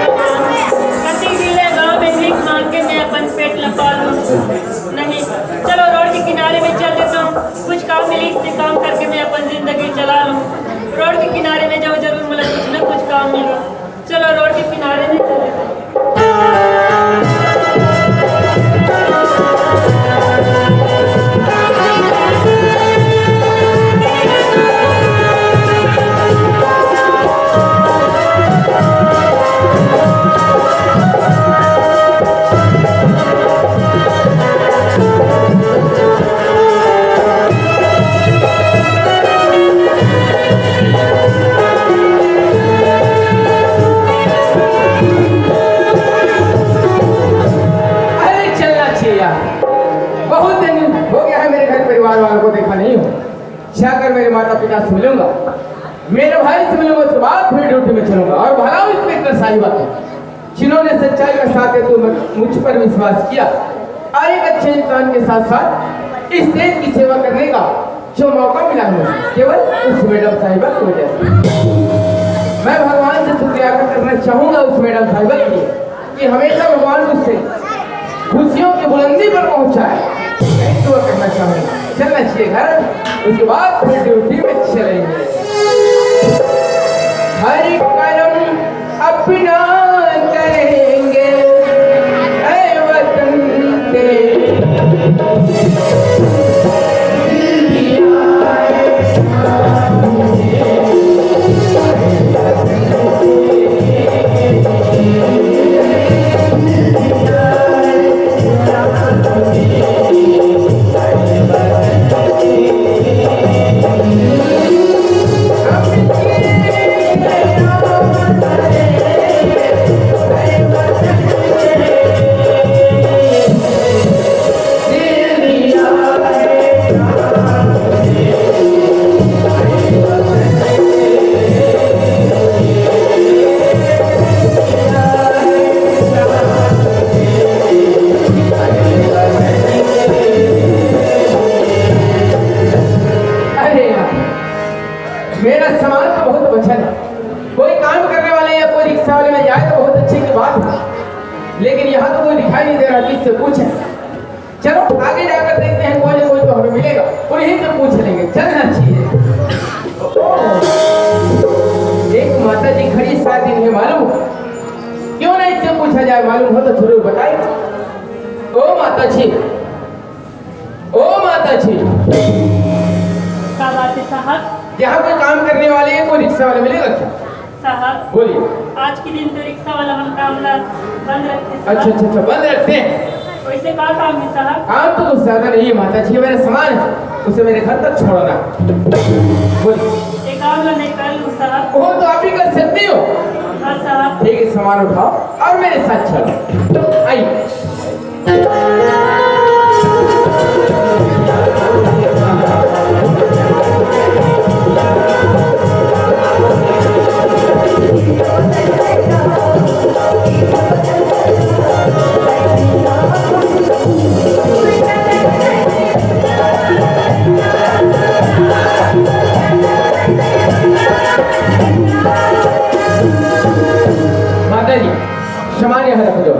कति दिन ले गाँव में भीख मांग के मैं अपन पेट ल पालूं। नहीं, चलो रोड के किनारे में चल देता हूँ, कुछ काम मिली तो काम करके मैं अपन जिंदगी चला लूँ। रोड के किनारे में जाऊँ, जरूर मुझे कुछ ना कुछ काम मिले। चलो रोड के किनारे में चल देता हूँ। अरे चलना चाहिए यार, बहुत दिन हो गया है मेरे घर परिवार वालों को देखा नहीं हूँ। जाकर मेरे माता पिता से मिलूंगा, मेरे भाई से मिलूंगा, उसके बाद फिर ड्यूटी में चलूंगा। और भला उस इंस्पेक्टर साहिबा को, जिन्होंने सच्चाई का साथ देते हुए मुझ पर विश्वास किया और एक अच्छे इंसान के साथ साथ इस देश की सेवा करने का जो मौका मिला है मुझे, केवल उस मैडम साहिबा की वजह से। मैं भगवान से शुक्रिया अदा करना चाहूंगा उस मैडम साहिबा के लिए कि हमेशा भगवान उससे खुशियों की बुलंदी पर पहुंचाए। यही दुआ करना चाहूंगा। चलना चाहिए घर, उसके बाद फिर ड्यूटी में चलेंगे। हर कर्म अपना करेंगे, ऐ वतन तेरे। अरे यार, मेरा सामान तो बहुत बचा है। कोई काम करने वाले या कोई रिक्शा वाले में जाए तो बहुत अच्छे की बात है, लेकिन यहाँ तो कोई दिखाई नहीं दे रहा, किससे पूछे? चलो आगे जाकर देखते हैं, कोई ना कोई तो हमें मिलेगा, उन्हीं से पूछ लेंगे। चलना चाहिए। एक माता जी खड़ी, शायद इन्हें मालूम हो। पूछा जाए, मालूम हो तो जरूर बताए। ओ माता जी, ओ माता जी। का बात है साहब? यहाँ कोई काम करने वाले हैं, कोई रिक्शा वाला मिलेगा क्या? साहब, बोलिए। आज के दिन तो रिक्शा वाला मन काम ला बंद रखते साहब। अच्छा, अच्छा, अच्छा, बंद रखते हैं। वैसे का काम है साहब? काम तो कुछ ज्यादा नहीं है माता जी, मेरा सामान है, उसे मेरे घर तक छोड़ना। बोलिए। ये काम ला मैं कर लूँ साहब। वो तो आप ही कर सकती हो। हाँ साहब। ठीक है, सामान उठाओ और मेरे साथ चलो। आइए। माता जी, सामान यहाँ रख दो।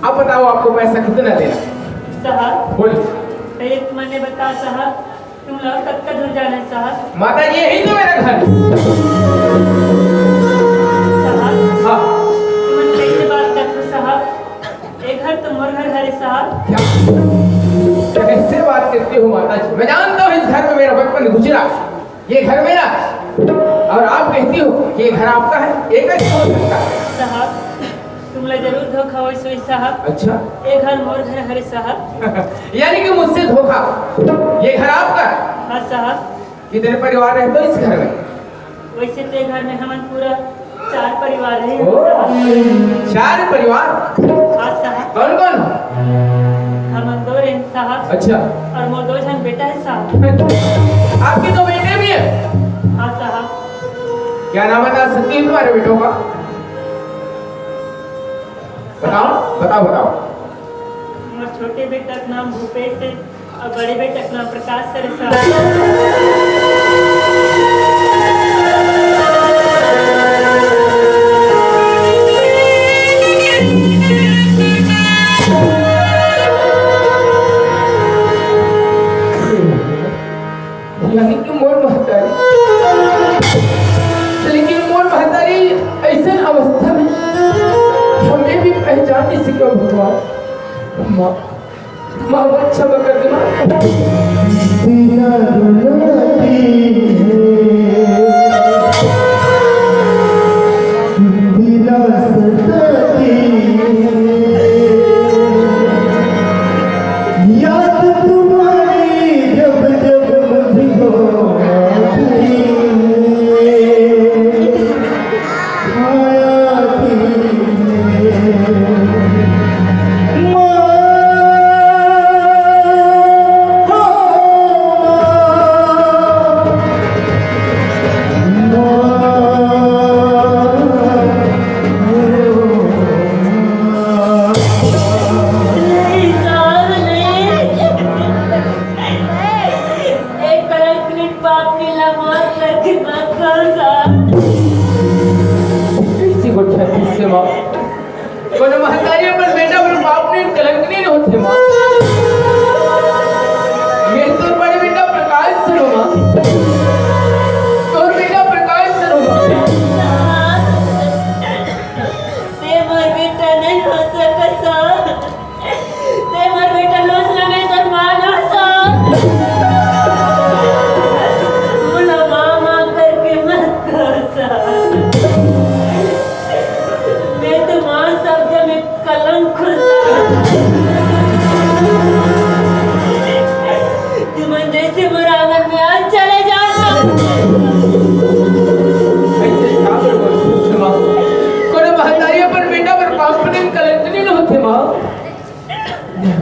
अब बताओ, आपको पैसा कितना देना? साहब, बोल। पहले तो मैंने बता साहब, तुम लोग कब का दूर जाना है साहब? माता जी, यही तो मेरा घर। साहब, हाँ। तुम कैसे बात करते हो साहब? ये घर तो मोर घर हरे साहब। क्या? कैसे बात करती हो माता जी? मैं जानता हूँ इस घर में मेरा बचपन गुजरा। ये घर मेरा, और आप कहती हो कि ये घर आपका है, ये कैसे हो सकता है? साहब, तुमला जरूर धोखा होइस होही साहब। अच्छा। ये घर मोर घर हरे साहब। यानी कि मुझसे धोखा। ये घर आपका? हाँ साहब। कितने परिवार रहते हो इस घर में? वैसे तो ये घर में हमन पूरा चार परिवार है ओ, साहब। चार परिवार? हाँ साहब। कौन कौन हो? हमन दो रहे साहब। अच्छा। और मोर दो झन बेटा है साहब। आपके दो बेटे भी हैं? हाँ साहब। क्या नाम बता सकती हो तुम्हारे बेटों का? बताओ, बताओ, बताओ। मोर छोटे बेटा का नाम भूपेश है और बड़े बेटा का नाम प्रकाश है साहब। यानी कि मोर महतारी, लेकिन मोर महतारी ऐसन अवस्था में हमें भी पहचान नहीं सके भगवान। माँ, माँ, वो क्षमा कर दे, माँ। बिना रुलाती है, बिना सताती है। याद तुम्हारी जब जब मुझको आती है, आती है। माँ, हो माँ, माँ। नहीं साहब, नहीं। एक कलंकित पापनी ला माफ करके मत करो साहब। किसी को छत्तीस से माफ। कोनो महतारी अपन बेटा पर पापनी कलंकित नहीं होथे माँ। ये तो बड़े बेटा प्रकाश सरो माँ। तोर बेटा प्रकाश सरो माँ। ते मोर बेटा नहीं हो सकत साहब। ते मोर बेटा नोच लगे तोर माँ नोच साहब। मोला माँ माँ करके मत कहो साहब। मैं तो माँ शब्द में कलंक खुलता। तुमन जैसे मोर आंगन में आज चले जाओ। ऐसे का बड़बड़ होथे माँ? कोनो महतारी अपन बेटा पर पापनी कलंकित नहीं होथे माँ।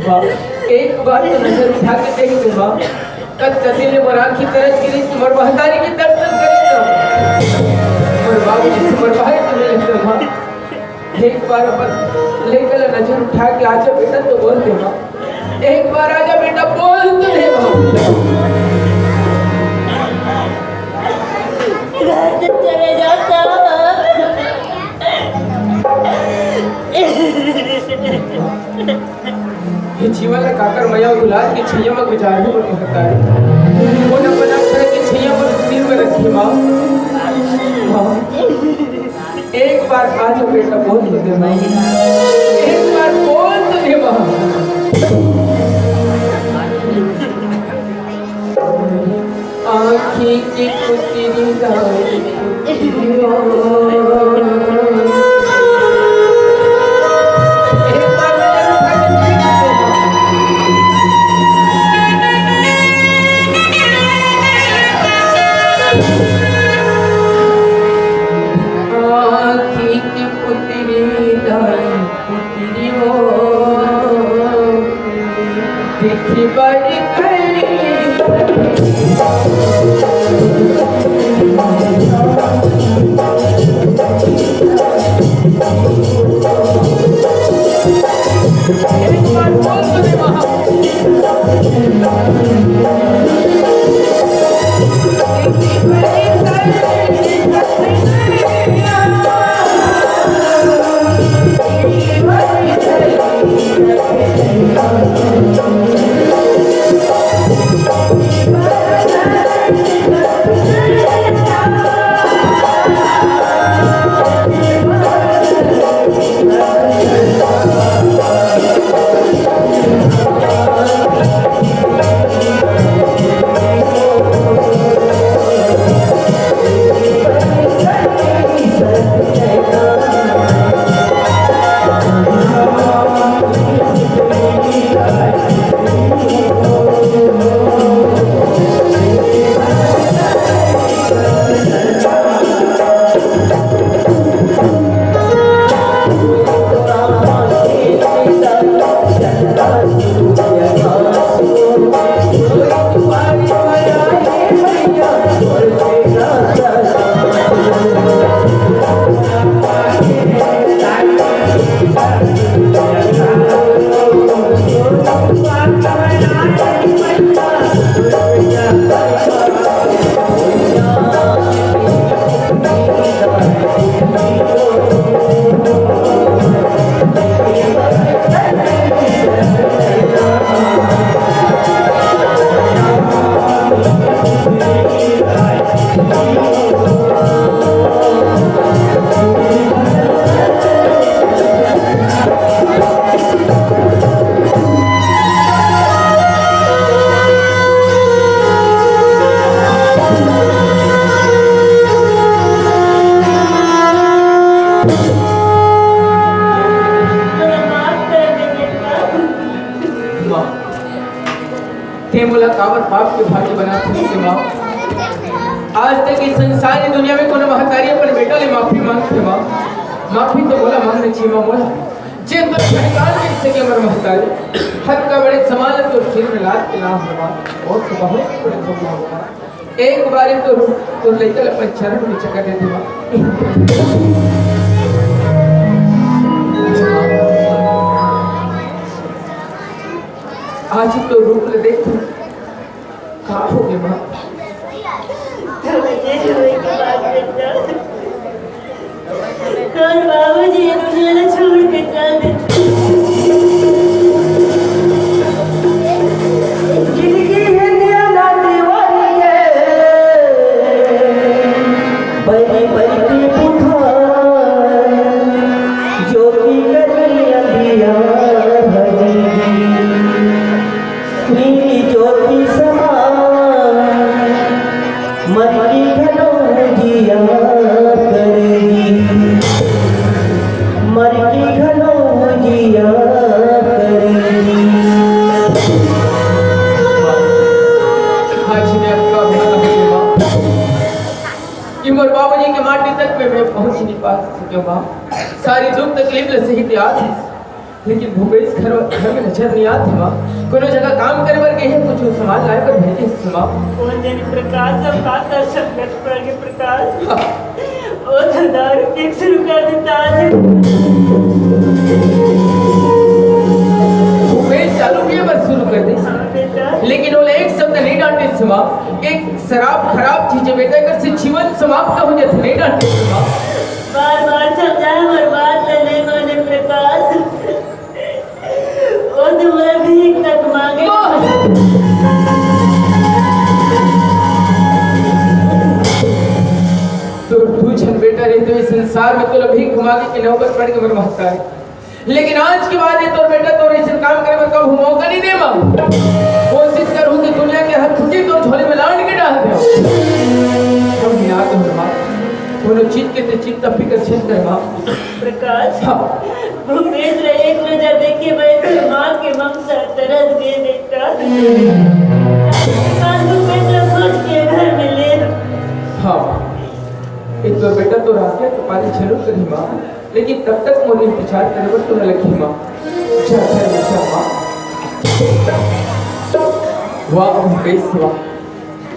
माँ, एक बार तो नजर उठा के देख ले माँ। कत कती ले मोर आँखी तरस गिरी, मोर महतारी के दर्शन करे तो। मोर बाबूजी से मोर भाई से मिले तो माँ। एक बार अपन लइका ला नजर उठा के आजा बेटा तो बोल दे माँ। एक बार आजा बेटा बोल तो दे माँ। घर से चले जाओ साहब। ये जीवन ला काकर मया दुलार के छैया म गुजारहूं मोर महतारी। कोन अपन अक्षर के छैया मोर सिर में रखी माँ। माँ। एक बार आ तो बेटा, बोल तो दे माँ। एक बार बोल तो दे माँ। आँखी की पुतरी, दाई पुतरी ओ। एक बार आँखी की पुतरी, दाई पुतरी ओ, देखी बारी खरी। एक बार बोल तो दे माँ। माँ, ते मोला काबर पाप के भागी बनात हस माँ? आज तक इस संसारी दुनिया में कोनो महतारी अपन बेटा ले माफी मांगथे माँ? माफी तो मोला मांगना चाहिए माँ, मोला। जे तो शैतान के सके हमर महतारी, हद का बड़े समान तो सिर में लाद के नाम हवा, और तो बहुत बड़े भगवान हवा। एक बार तो, तो लइका ल अपन चरण में चका दे देवा। आज तो रूप ले देख तू, का हो गे माँ? तो मुझे रोए के बाद बेटा, तोर बाबूजी ये दुनिया ला छोड़ के चल दे। जिंदगी है निया ना दीवारी के, बड़ी बड़ी की पुकार, ज्योति करी अंधिया भरी। नीली ज्योति समान, मर की घलो जिया करेगी, मर की घलो जिया करेगी। आज मैं आपका भला होगा कि मोर बाबूजी के माटी तक में मैं पहुंच नहीं पा सके बा। सारी दुख तकलीफ ले सही तैयार है। लेकिन भूपेश घर, घर में नजर नहीं आत हे माँ। कोनो जगह काम करे बर गए हे, कुछ सामान लाए बर भेजे हे माँ। ओ जनी प्रकाश, हम का कर सकत पड़ गे प्रकाश? ओ तो दारू पी के शुरू कर देता आज। भूपेश दारू पिए बर शुरू कर दे। हाँ बेटा। लेकिन ओला एक शब्द नहीं डांटे हे माँ, एक शराब खराब चीज हे बेटा, एकर से जीवन समाप्त हो जाथे, नहीं डांटे हे माँ। बार बार समझाए, हमर बात ल नहीं माने प्रकाश। ओ तो मैं भीख तक मांगे। तो तू झन बेटा रहिते ए संसार में तोला भीख मांगे के नौबत पड़ गे मोर महतारी। लेकिन आज के बाद ए तोर बेटा तोर अइसन काम करे बर कभू मौका नहीं दे माँ। कोशिश करहूँ कि दुनिया के हर खुशी तोर झोली में लान के डाल देंव। कभी याद हो माँ, कोनो चीज के ते चिंता फिकर छिन कर माँ। प्रकाश, हाँ। भूपेश ला एक नजर देखे बर तोर माँ के ममता तरस गे बेटा। आज भूपेश ला खोज के घर में ले। हाँ, ए तोर बेटा तोर आज्ञा के पालन जरूर करही माँ, लेकिन तब तक मोर इंतजार करे बर तो न लगही माँ। जा घर में जा माँ। वाह भूपेश वाह,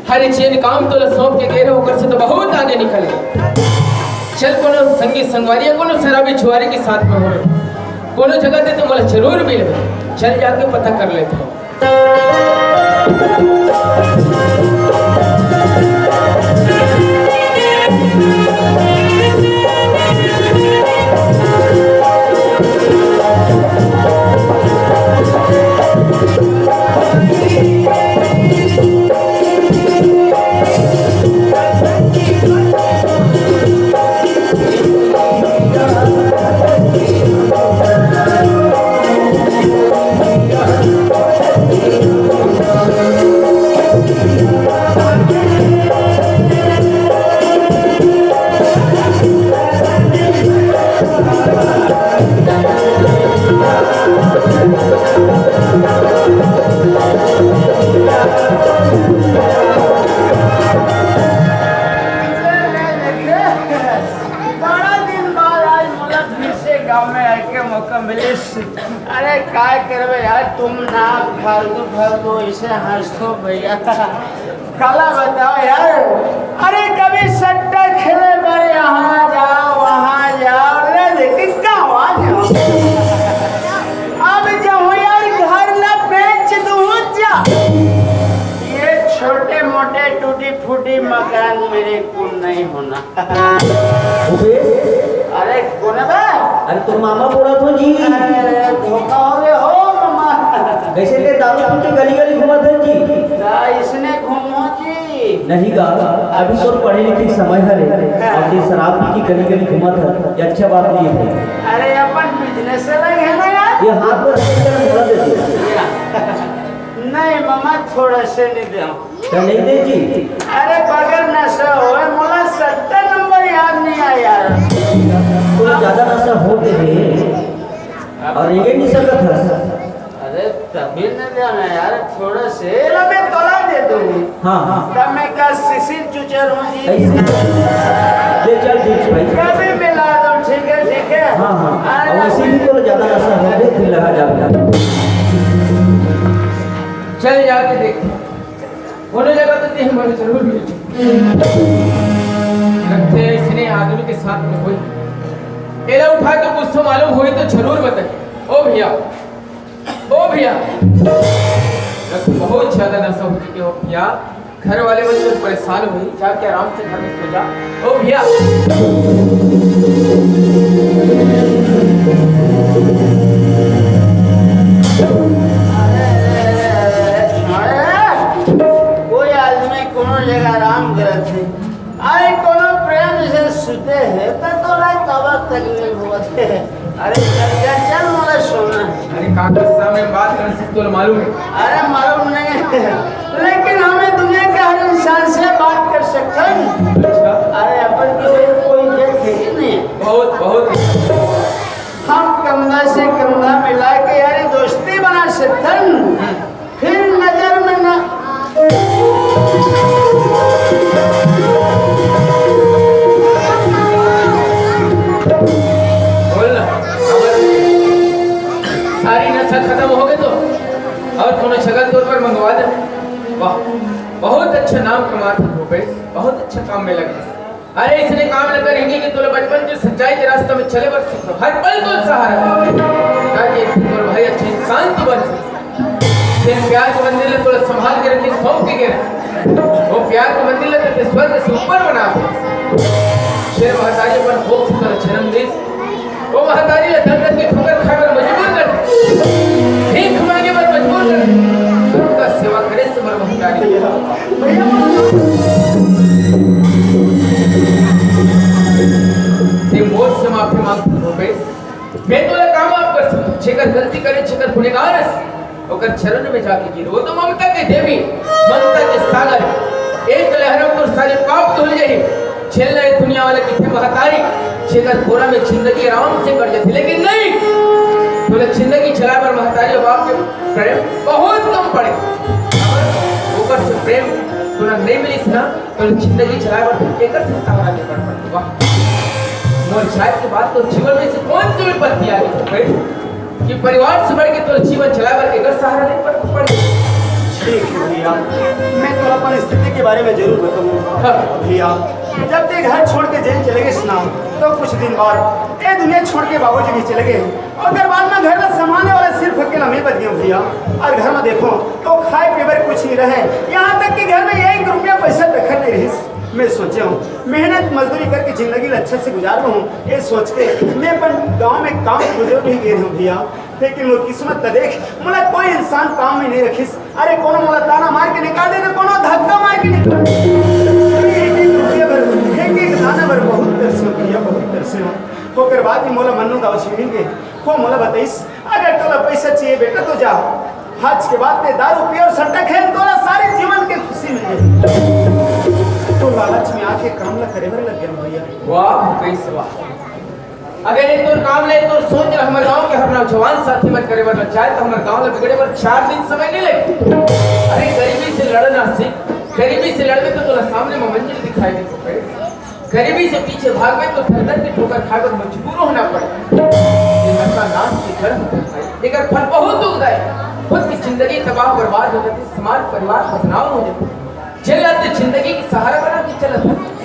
हर चेन काम तोला सौंप के गे रहे, ओकर से तो बहुत आगे निकल गे। चल कोनो संगी संगवारी या कोनो शराबी छुआरी के साथ में होवे, कोनो जगह ते तो मोला जरूर मिलबे। चल जाके पता कर लेथंव। बड़ा दिन बाद आज मोला फिर से गांव में आए के मौका मिलिस। अरे काय करबे यार, तुम ना फालतू फालतू ऐसे हंसो भैया। काला बताओ यार, अरे कभी सट्टा खेले बर यहाँ जाओ, वहाँ जाओ, ले दे, किसका आवाज है? अब जाओ यार, घर ला बेच दूँ जा। ये छोटे मोटे टूटी फूटी मकान मेरे को नहीं होना। भूपेश, अरे कोन बा? अरे तोर मामा बोलत हों जी। अरे धोखा हो गे हो मामा। कइसे ते दारू पी के गली गली घूमत हस जी? अइसने घूमों जी। नहीं गा, अभी तोर पढ़े लिखे के समय हरे, अउ ते शराब पी के गली गली घूमत हस, ये अच्छा बात नहीं है। अरे अपन business अलग है ना यार। ये हाथ में रख के बोला दे दे। नहीं मामा, थोड़ा से नहीं दे। त नहीं दे जी। अरे बगर नशा होय, मोला सत्तर नंबर याद नहीं आय यार। तोला ज्यादा नशा हो गे हे अउ रेंगे नहीं सकत हस। अरे तभी न देना यार, थोड़ा से। चलो मैं तोला दे दूंगी। हाँ, हाँ। तब मैं का शिशिर चुचर हूँ जी। ऐसे। ले चल ठीक भाई। कभी मिला दो, ठीक है, ठीक है। हाँ, हाँ। अरे अउ वैसे भी तोला ज्यादा नशा हो गे, फिर लगा जाएगा। चल जाके देख। कोनो जगह तो ते हमर जरूर मिल चुके। लगथे अइसने आदमी के साथ में होई। एला उठा के कुछ तो मालूम होई तो जरूर बताई। ओ भैया, ओ भैया, लगथे बहुत ज्यादा नशा हो चुके हो भैया। घर वाले मन तो परेशान होई, जाके आराम से घर में सो जा। ओ भैया। अरे, कोई आदमी कोनो जगह आराम करत हे, अरे कोनो प्रेम से सुते हे, त तोला कब तकलीफ होत हे? अरे चल, चल, चल, मोला सोना हे। अरे काका, सामने बात कर सकते हो, मालूम है? अरे मालूम नहीं है, लेकिन हमें दुनिया के हर इंसान से बात कर सकते हैं। अच्छा। अरे अपन की वजह कोई देखे ही नहीं। बहुत, बहुत। हम कंधा से कंधा मिला के यारी दोस्ती बना सकते हैं। फिर नजर में ना। बोल ना, अब सारी नशा खत्म हो गे तो अउ कोनो जगह तोर बर मंगवा दे। वाह, बहुत अच्छा नाम कमात हे भूपेश, बहुत अच्छा काम में लगे। अरे अइसने काम ल करेंगे कि तोला बचपन के सच्चाई के रास्ता में चले बर सीखो, हर पल तोर सहारा, ताकि तोर भाई अच्छा इंसान तो बन सके। तेन प्यार के मंदिर ल तोला संभाल के रखे, सौंप के गे रखे। वो प्यार के मंदिर ल तें स्वर्ग से ऊपर बना दे। तेरे महतारी अपन कोख से तोला जन्म दे, वो महतारी ल दर दर के ठोकर खाए बर मजबूर कर दे, भीख मांगे बर मजबूर कर दे। सबका सेवा करे से बर महतारी। भैया, भैया, माफी मांगथन भूपेश। मैं तोला का माफ कर सकथों? जेकर गलती करे, जेकर गुनेगार अस, ओकर चरण में जाके गिर। वो तो ममता के देवी, ममता के सागर। एक लहर में तोर सारे पाप धुल जाही। झेलना ये दुनिया वाला किथे महतारी, जेकर कोरा में जिंदगी आराम से कट जाथे, लेकिन नहीं, तोला जिंदगी चलाए बर महतारी और बाप के प्रेम बहुत कम पड़े। अगर ओकर से प्रेम तोला नहीं मिलिस ना, तो जिंदगी चलाए बर फिर केकर से सहारा लेकर पड़ही? वाह, मोर जाए के बाद तो जीवन में से कौन सी विपत्ति आ गई कि परिवार से बढ़ के तोर जीवन चलाए बर केकर सहारा ले पड़ पड़ही? ठीक है भैया, मैं तो अपन स्थिति के बारे में जरूर बताऊंगा। हाँ। भैया, जब ते घर छोड़ के जेल चले गए ना, तो कुछ दिन बाद ये दुनिया छोड़ के बाबूजी भी चले गए। ओकर बाद में घर ला संभालने वाला सिर्फ अकेला मैं बच गया हूँ भैया। और घर में देखो तो खाए पीए बर कुछ नहीं रहे, यहाँ तक कि घर में एक रुपया पैसा तक नहीं रहिस। मैं सोचे हूँ मेहनत मजदूरी करके जिंदगी ला अच्छे से गुजार लूँ, ये सोच के मैं अपन गाँव में काम खोजे भी गए हूँ भैया। लेकिन वो किस्मत का देख, मोला कोई इंसान काम में नहीं रखिस। अरे कोनो मोला ताना मार के निकाल दे, तो कोनो धक्का मार के निकाल दे। एक एक रुपया बर, एक एक दाना बर बहुत तरसे हूँ भैया, बहुत तरसे हूँ। ओकर बाद भी मोला मन्नू दाऊ जी मिल गए। वो मोला बताइस, "अगर तोला पैसा चाहिए बेटा तो जा, आज के बाद ते दारू पिए और सट्टा खेल, तोला सारे जीवन के खुशी मिल जाए।" तो लालच में आके काम ला करे बर लग गया भैया। वाह भूपेश वाह। अगर ये तोर काम ले, तोर सोच ले हमर गांव के हर नौजवान साथी मन करे बर लग जाए, तो हमर गांव ला बिगड़े बर चार दिन समय नहीं लगे। अरे गरीबी से लड़ना सीख, गरीबी से लड़बे तो तोला सामने में मंजिल दिखाई दे। गरीबी से पीछे भागबे तो धर धर के ठोकर खाए बर मजबूर होना पड़े। ये नशा नाश के जड़ होथे भाई, एकर फल बहुत दुखदायक। खुद की जिंदगी तबाह बर्बाद हो जाती, समाज परिवार बदनाम हो जाता। जेला ते जिंदगी के सहारा बना के चलत हस।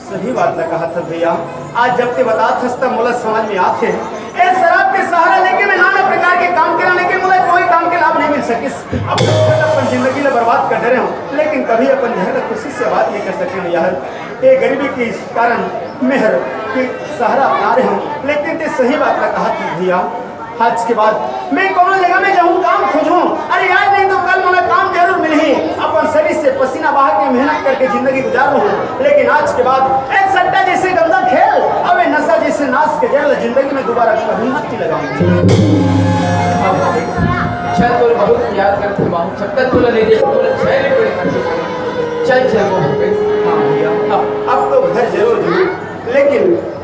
सही बात ला कहत हस भैया, आज जब ते बतात हस तब मोला समझ में आत हे। ए शराब के सहारा लेके मैं नाना प्रकार के काम करा, लेकिन मोला कोई काम के लाभ नहीं मिल सकिस। अब तक अपन जिंदगी ला बर्बाद कर डरे हूँ, लेकिन कभी अपन घर ला खुशी से आबाद नहीं कर सके हूँ यार। ये गरीबी के कारण मेहर के सहारा अपना रहे हूँ, लेकिन ते सही बात ला कहत हस भैया। आज के बाद मैं कोनो जगह में जाऊँ, काम खोजूँ। अरे यार, नहीं तो कल मोला काम जरूर मिलही। अपन शरीर से पसीना बहा के मेहनत करके जिंदगी गुजार लूँ, लेकिन आज के बाद ए सट्टा जैसे गंदा खेल, अब ए नशा जैसे नाश के जल जिंदगी में दोबारा कभी मत लगाऊँ। अब चल, तोर बहुत याद करथे बाबू, जब तक तोला नहीं देखो, तोला चैन नहीं पड़े। चल, चल, वो हाँ भैया, हाँ। अब तो घर जरूर जाऊँ, लेकिन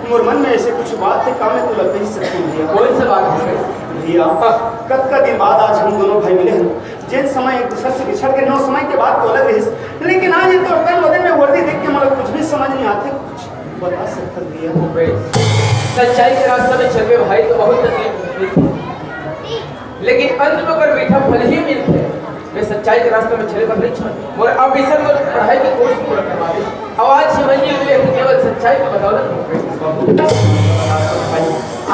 मोर मन में ऐसे कुछ बात हे, का मैं तोला कह सकती हूँ भैया? कौन सा बात है? भैया, हाँ। कतका दिन बाद आज हम दोनों भाई मिले हैं। जेन समय एक दूसरे से बिछड़ के नौ समय के बाद तो अलग रहिस, लेकिन आज ये तो तन बदन में वर्दी देख के मोला कुछ भी समझ नहीं आते, कुछ बता सकत भैया? भूपेश, सच्चाई के रास्ता में चलबे भाई तो बहुत तकलीफ होथे, लेकिन अंत में ओकर मीठा फल ही मिलथे। मैं सच्चाई के रास्ता में चले बर नहीं छोड़। मोर अब विषय में पढ़ाई के कोर्स पूरा करवा दे। अब आज ये मंजिल मिले हैं केवल सच्चाई के बदौलत हो गई।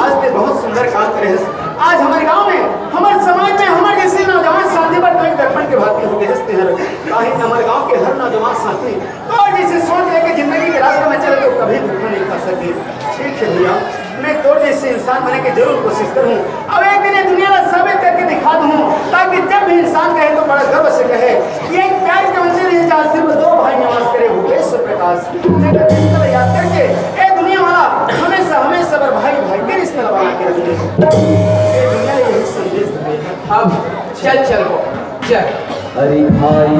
आज ते बहुत सुंदर काम करे हस। आज हमर गांव में, हमर समाज में, हमर जैसे नौजवान साथी बर तो एक दर्पण के भांति हो गए हस तेहर। काहे कि हमर गांव के हर नौजवान साथी तोर जैसे सोच लेके जिंदगी के रास्ता में चले तो कभी धोखा नहीं खा सके। ठीक है भैया, मैं तोर जैसे इंसान बने के जरूर कोशिश करूँ। अब एक दिन ये दुनिया ला साबित करके दिखा दूँ, ताकि जब भी इंसान कहे तो बड़ा गर्व से कहे कि एक प्यार के मंदिर है जहाँ सिर्फ दो भाई निवास करे, भूपेश और प्रकाश। जगत के रिश्ता याद करके ए दुनिया वाला हमेशा, हमेशा बर भाई भाई के रिश्ता बना के रखे। ये दुनिया ने यही संदेश दिया है। अब चल, चल वो, चल। अरे भाई,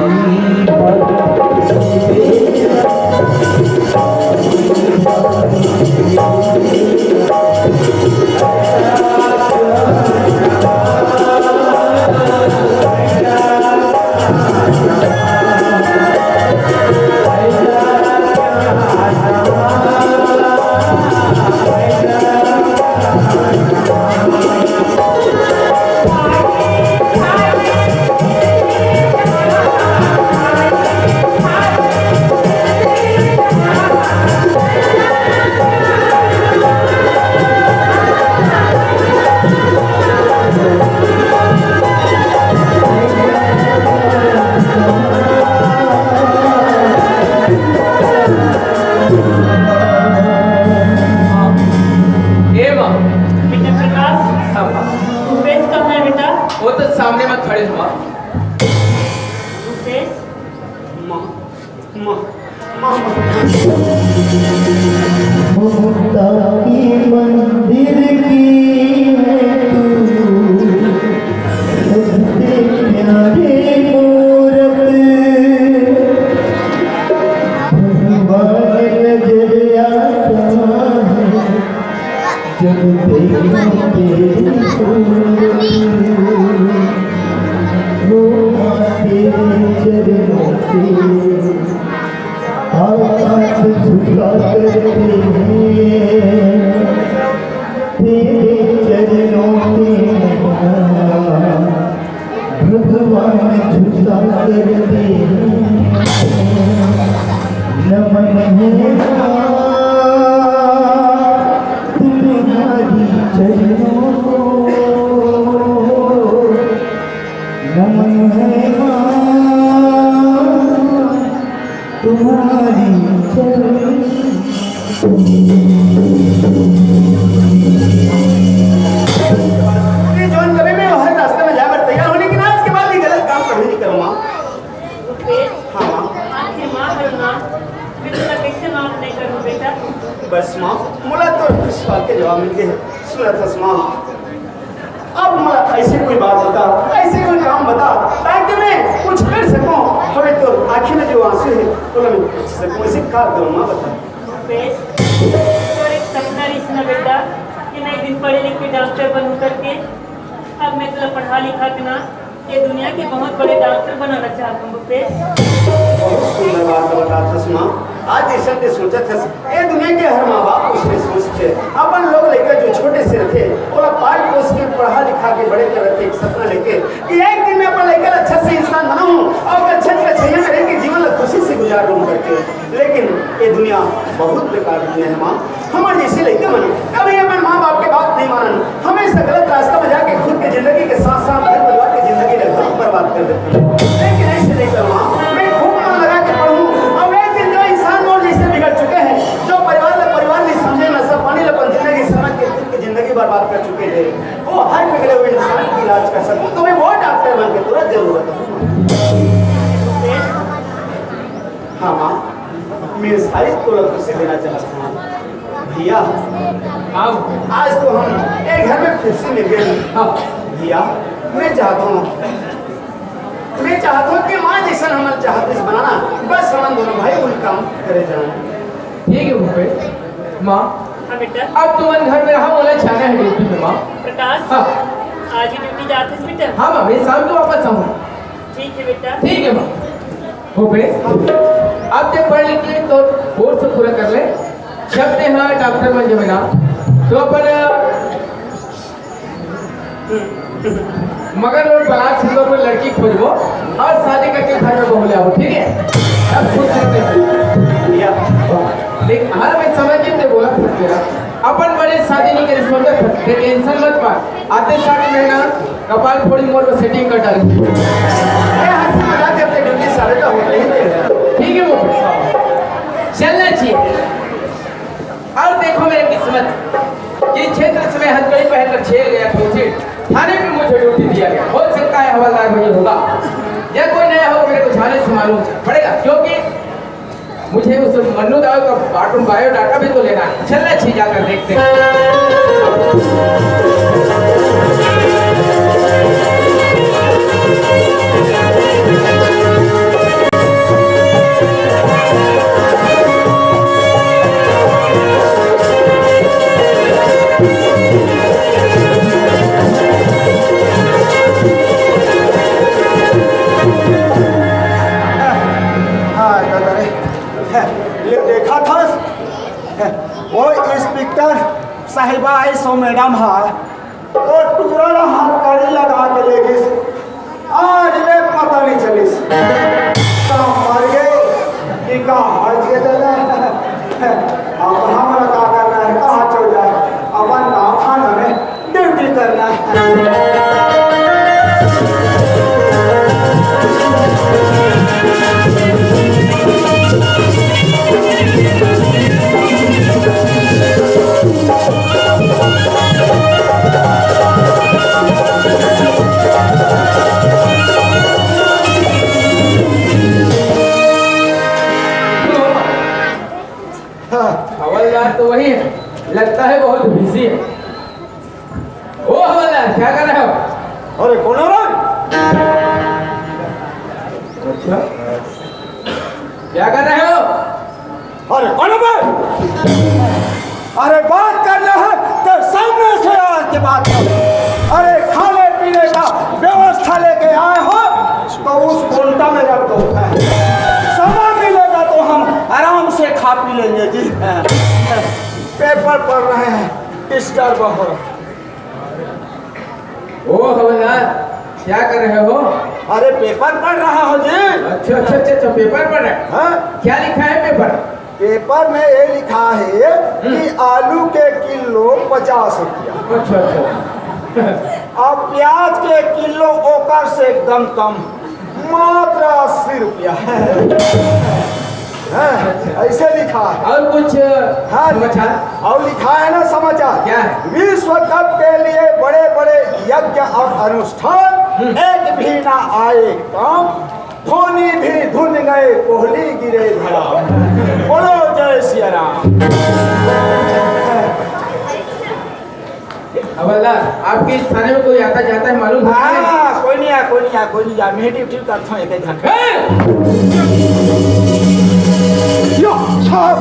ए माँ। बेटा प्रकाश। हाँ, माँ। भूपेश कहाँ है बेटा? वो तो सामने में खड़े हैं, माँ। भूपेश। माँ, माँ, माँ, माँ। जब देखूं तेरी सूरत, वो तेरे चरणों की आकाश झुका करती है, तेरे चरणों की भगवान झुका करती है। नमन है तुम्हारी चरणों को, नमन है तुम्हारी चरणों। ये जौन कभी मैं हर रास्ते में जाए बर तैयार हों, लेकिन आज के बाद ये गलत काम कभी नहीं करूँगा। रुपेश, हाँ माँ। आखिर माँ हरव ना, मैं तोला कैसे माफ नहीं करूँ बेटा? बस माँ, मोला तो सवाल के जवाब मिल गए। सुनत हस माँ, अब मोला ऐसे कोई बात बता, ऐसे कोई काम बता, ताकि मैं कुछ कर सकूं। अबे तो आँखी में जो आंसू हे, ओला मैं पोंछ सकूं। ऐसे का करूं माँ, बता। रुपेश, तोर एक सपना रहिस ना बेटा कि मैं एक दिन पढ़े लिख के डॉक्टर बनूं करके। अब मैं तोला पढ़ा लिखा के ना ये दुनिया के बहुत बड़े डॉक्टर बनाना चाहत हूँ रुपेश। बहुत सुंदर बात बतात हस माँ। आज जैसन ते सोचत हस, ए दुनिया के हर माँ बाप उसने सोचथे। अपन लोग लइका जो छोटे से रथे, ओला पाल पोस के, पढ़ा लिखा के बड़े करत हे एक सपना लेके कि एक दिन मैं अपन लइका ला अच्छा से इंसान बनाऊं और ओकर छत के छैया में रह के जीवन ला खुशी से गुजार लूं करके। लेकिन ये दुनिया बहुत बेकार दुनिया हे माँ। हमर जैसे लइका मन कभी अपन माँ बाप के बात नहीं मानन, हमेशा गलत रास्ता में जाके खुद के जिंदगी के साथ साथ घर परिवार के जिंदगी ला भी बर्बाद कर देथे। लेकिन ऐसे नहीं करूँ माँ, मैं खूब मन लगा के पढ़ूँ। अब एक दिन जो इंसान मोर जैसे बिगड़ चुके हैं, जो परिवार ला परिवार नहीं समझे, नशा पानी ला अपन जिंदगी समझ के खुद की जिंदगी बर्बाद कर चुके हैं, वो हर बिगड़े हुए इंसान की इलाज कर सकूँ, तो मैं वो डॉक्टर बन के तोला जरूर बताऊँ। हाँ माँ, मैं सारी तोला तुझसे देना चाहता हूँ भैया। हाँ। आज तो हम एक घर में फिर से मिल गए। हाँ। भैया, मैं चाहता हूँ, मैं चाहता हूँ कि माँ जैसन हमन चाहत हस बनाना, बस हमन दोनों भाई वही काम करे जान। ठीक है भूपेश। माँ, हाँ बेटा। अब तुमन घर में रहा, मोला जाना है ड्यूटी में माँ। प्रकाश, हाँ। आज ही ड्यूटी जात हस बेटा? हाँ माँ, मैं शाम को वापस आऊँगा। ठीक है बेटा। ठीक है माँ। भूपेश, अब ते पढ़ लिख के तोर कोर्स पूरा कर ले, जब ते हाँ डॉक्टर बन जाबे ना, तो अपन मगन रोड ब्लाक सिल्वर पर लड़की खोजबो और शादी करके घर में बहू ले आबो, ठीक है? अब खुश रहते हैं। भैया। देख, हर मैं समझ के ते बोला था तेरा। अपन बड़े शादी नहीं करे, सोचा था, ते टेंशन मत पा। आते साथ में ना कपाल फोड़ी मोर को सेटिंग कर डाल। ये हंसी मजाक करते करते सारे तो होते ही थे। ठीक है वो। चलना चाहिए। और देखो मेरी किस्मत, जिस क्षेत्र से मैं हथकड़ी पहनकर जेल गया था, उसी थाने पे मुझे ड्यूटी दिया गया। हो सकता है हवलदार वही होगा या कोई नया हो, मेरे को जाने से मालूम पड़ेगा, क्योंकि मुझे उस मन्नू दाव का बाटू बायोडाटा भी तो लेना है। चलना चाहिए, जाकर देखते हैं। हाँ, दादा रे। ले देखा था, वो इंस्पेक्टर साहिबा आई सो मैडम हा, वो टूरा ला हथकड़ी लगा के ले गिस। आज ले पता नहीं चलिस, का मर गे कि का हज गे दादा। अब हमला का करना है, कहाँ चल जाए, अपन गाँव थाना में ड्यूटी करना है। हाँ। हवलदार तो वही है, लगता है बहुत बिजी है। ओ हवलदार, क्या कर रहे हो? अरे कौन हो रे? अच्छा, क्या कर रहे हो? अरे कौन हो बे? अरे बात करना है तो अरे, खाने पीने का व्यवस्था लेके आए हो तो उस कोंटा में रख दो। समय मिलेगा तो हम आराम से खा पी लेंगे जी। पेपर पढ़ रहे हैं, डिस्टर्ब हो रहा है। ओ हवलदार, क्या कर रहे हो? अरे, पेपर पढ़ रहा हूँ जी। अच्छा, अच्छा, अच्छा, अच्छा, पेपर पढ़ रहे हैं। हाँ। क्या लिखा है पेपर? पेपर में ये लिखा है हम्म। कि आलू के किलो पचास रुपया। अच्छा, अच्छा। और प्याज के किलो ओकर से एकदम कम, मात्र अस्सी रुपया। हाँ, ऐसे लिखा है। और कुछ हाँ, समाचार? और लिखा है ना समाचार। क्या है? विश्व कप के लिए बड़े बड़े यज्ञ और अनुष्ठान, हम्म। एक भी ना आए काम, धोनी भी धुन गए, कोहली गिरे धड़ाम। बोलो जय सिया राम। हवलदार, आपके इस थाने में कोई आता जाता है, मालूम है? हाँ, कोई नहीं आया, कोई नहीं आया, कोई नहीं आया। मैं ड्यूटी करता हूँ एक घंटा। ए! यो, साहब।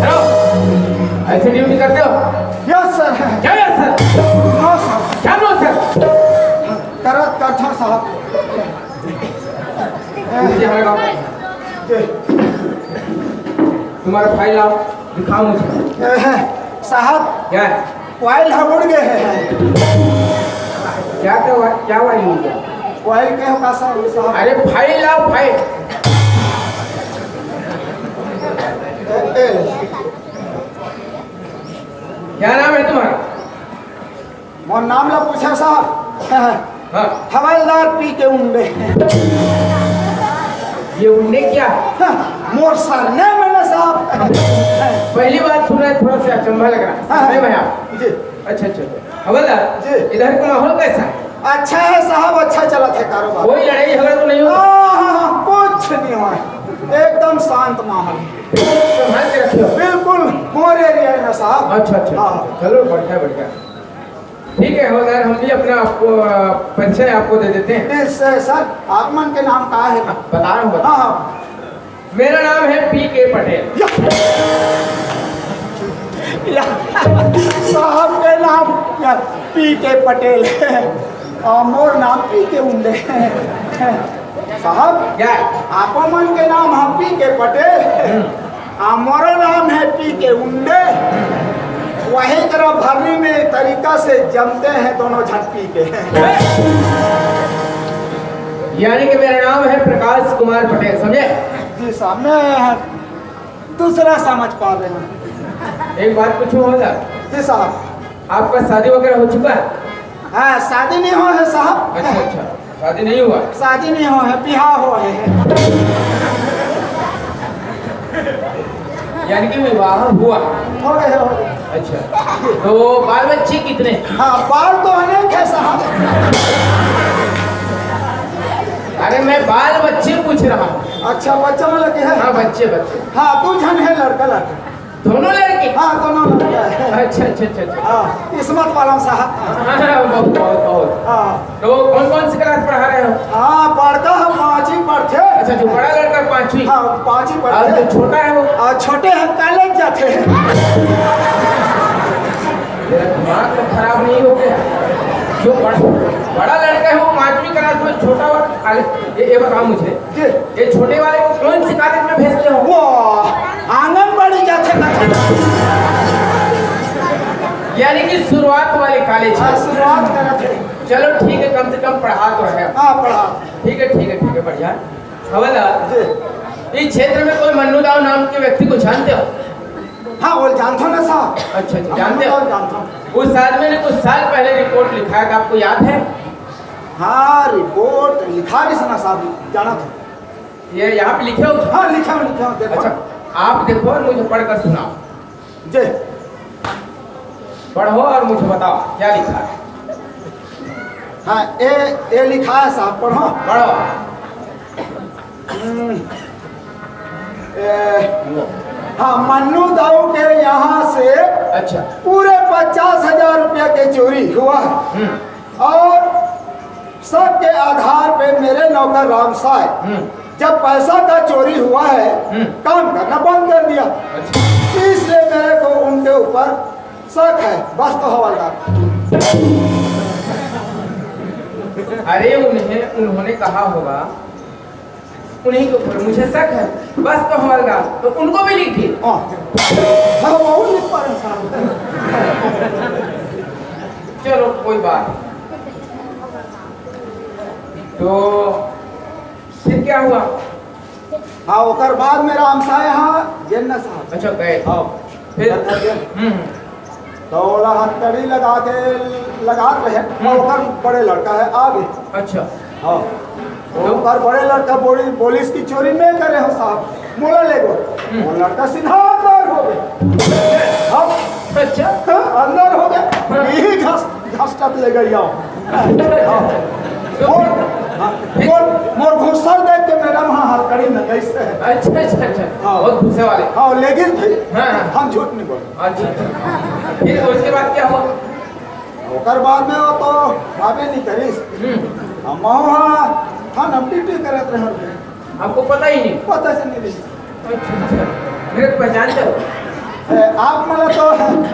हेलो, ऐसे ड्यूटी करते हो? Yes sir. क्या यस सर? नो सर। क्या नो सर? करत करता साहब। कुर्सी हमारे गाँव। तुम्हारा फाइल लाओ, दिखाओ मुझे। साहब, क्या है? फाइल हम उड़ गए हैं। क्या, क्या हुआ? क्या हुआ ये? फाइल के हो का साहब, साहब? अरे, फाइल लाओ, फाइल। ए, ए। क्या नाम है तुम्हारा? मोर नाम ला पूछा साहब। हाँ। हवलदार पी के उंडे। ये उंडे क्या? हाँ, मोर सरनेम है ना साहब। पहली बार सुना है, थोड़ा सा अचंभा लग रहा है। हाँ। नहीं भाई आप। जी। अच्छा, अच्छा, अच्छा। हवलदार, जी। इधर का माहौल कैसा है? अच्छा है साहब, अच्छा चला थे कारोबार। कोई लड़ाई झगड़ा तो नहीं हुआ? हाँ, हाँ, हाँ, कुछ नहीं हुआ है। एकदम शांत माहौल। संभाल के रखियो। बिल्कुल, मोर एरिया है ना साहब। अच्छा, अच्छा, हाँ। अच्छा। चलो, बढ़िया, बढ़िया। ठीक है हवलदार, हम भी अपना आपको, अ, परिचय आपको दे देते हैं। नहीं, सर, सर, आप मन के नाम का है? बता रहा हूँ, बता। हाँ, हाँ। मेरा नाम है पी के पटेल। या, या, साहब के नाम या पी के पटेल है और मोर नाम पी के उंडे है। साहब, क्या? आप मन के नाम है पी के पटेल। हम्म। आ, मोरो नाम है पी के उंडे। वही तरह भर्री में तरीका से जमते हैं दोनों झन पी के। यानी कि मेरा नाम है प्रकाश कुमार पटेल, समझे? जी साहब, मैं दूसरा समझ पा रहे हैं। एक बात पूछूं हवलदार? जी साहब। आपका शादी वगैरह हो चुका है? हाँ, शादी नहीं हुआ है साहब। अच्छा, अच्छा, शादी नहीं हुआ? शादी नहीं हुआ है, बिहाव हुआ है। यानी कि विवाह हुआ? हो गए, हो गए। अच्छा, तो बाल बच्चे कितने हैं? हाँ, बाल तो अनेक है साहब। अरे, मैं बाल बच्चे पूछ रहा हूँ। अच्छा, बच्चा वाला के है? हाँ, बच्चे, बच्चे। हाँ, दो जन है, लड़का लड़का। दोनों लड़के? हाँ, दोनों लड़का है। अच्छा, अच्छा, अच्छा, अच्छा। हाँ, किस्मत वाला साहब। हाँ, बहुत, बहुत, बहुत। हाँ। तो कौन कौन सी क्लास पढ़ा रहे हो? हाँ, बड़का हम पाँचवीं पढ़ते। अच्छा, जो बड़ा लड़का पाँचवीं? हाँ, पाँचवीं और पढ़ते। जो छोटा है वो? और छोटे हम कॉलेज जाते हैं। मेरा दिमाग तो खराब नहीं हो गया? जो बड़ा, बड़ा लड़का है वो पाँचवीं क्लास में, छोटा वाला कॉलेज। ये, ये बताओ मुझे, जी। ये छोटे वाले को कौन सी कॉलेज में भेजते हो? वो आंगनबाड़ी जाते करते। यानी कि शुरुआत वाले कॉलेज। हाँ, शुरुआत करते। चलो ठीक है, कम से कम पढ़ा तो रहे हो। हाँ, पढ़ा। ठीक है, ठीक है, ठीक है, बढ़िया। हवलदार, जी। इस क्षेत्र में कोई मन्नू दाव नाम के व्यक्ति को जानते हो? हाँ, वो जानता ना साहब। अच्छा, अच्छा, जानते हो? मन्नू दाव जानता हूँ। उस आदमी ने कुछ साल पहले रिपोर्ट लिखा है, आपको याद है? हाँ, रिपोर्ट लिखा रही ना साहब, जाना था। ये यहाँ पे लिखे हो? हाँ, लिखा हूँ, लिखा हूँ, देखो। अच्छा, आप देखो और मुझे पढ़कर सुनाओ। जी। पढ़ो और मुझे बताओ क्या लिखा है। हाँ, ए, ए लिखा है साहब, पढ़ो। पढ़ो। हम्म, ए, हाँ, मन्नू दाऊ के यहाँ से अच्छा। पूरे पचास हजार रुपया के चोरी हुआ। हम्म। और शक के आधार पे मेरे नौकर राम साय हम्म। जब पैसा का चोरी हुआ है, हम्म। काम करना बंद कर दिया। अच्छा। इसलिए मेरे को उनके ऊपर शक है, बस तो हवलदार। अरे, उन्हें, उन्होंने कहा होगा, उन्हीं के ऊपर मुझे शक है, बस तो हवलदार, तो उनको भी लिख दिए। हाँ। हाँ, वो लिख पा रहे हैं साहब। चलो, कोई बात। तो फिर क्या हुआ? हाँ, ओकर बाद में राम साय हा जेन न साहब। अच्छा, गए। हाँ। फिर? हम्म। तो ओला हथकड़ी लगा के, लगात रहे, हम्म। ओकर बड़े लड़का है, आ गए। अच्छा। हाँ। तो? ओकर बड़े लड़का बोली, बोलिस कि चोरी मैं करे हो साहब, मोला ले गो। हम्म। वो लड़का सीधा अंदर हो गए। हाँ। अच्छा। हाँ, अंदर हो गए। हाँ। यही घस-, घसटत ले गई आओ। अच्छा, अच्छा, अच्छा। तो मोर, फिर? हाँ, मोर, मोर घुसल देख के मैडम हाँ हथकड़ी न कैसे है। अच्छा, अच्छा, अच्छा। हाँ। बहुत गुस्से वाले। हाँ, लेकिन भाई, हाँ, हाँ। हम झूठ नहीं बोले। अच्छा, अच्छा। फिर उसके बाद क्या हुआ? ओकर बाद में वो तो आबे नहीं करिस। हम्म। हम वहाँ थाना ड्यूटी करत रहे। आपको पता ही नहीं? पता से नहीं रही। अच्छा, अच्छा। मेरे को पहचानते हो? ए, आप मला तो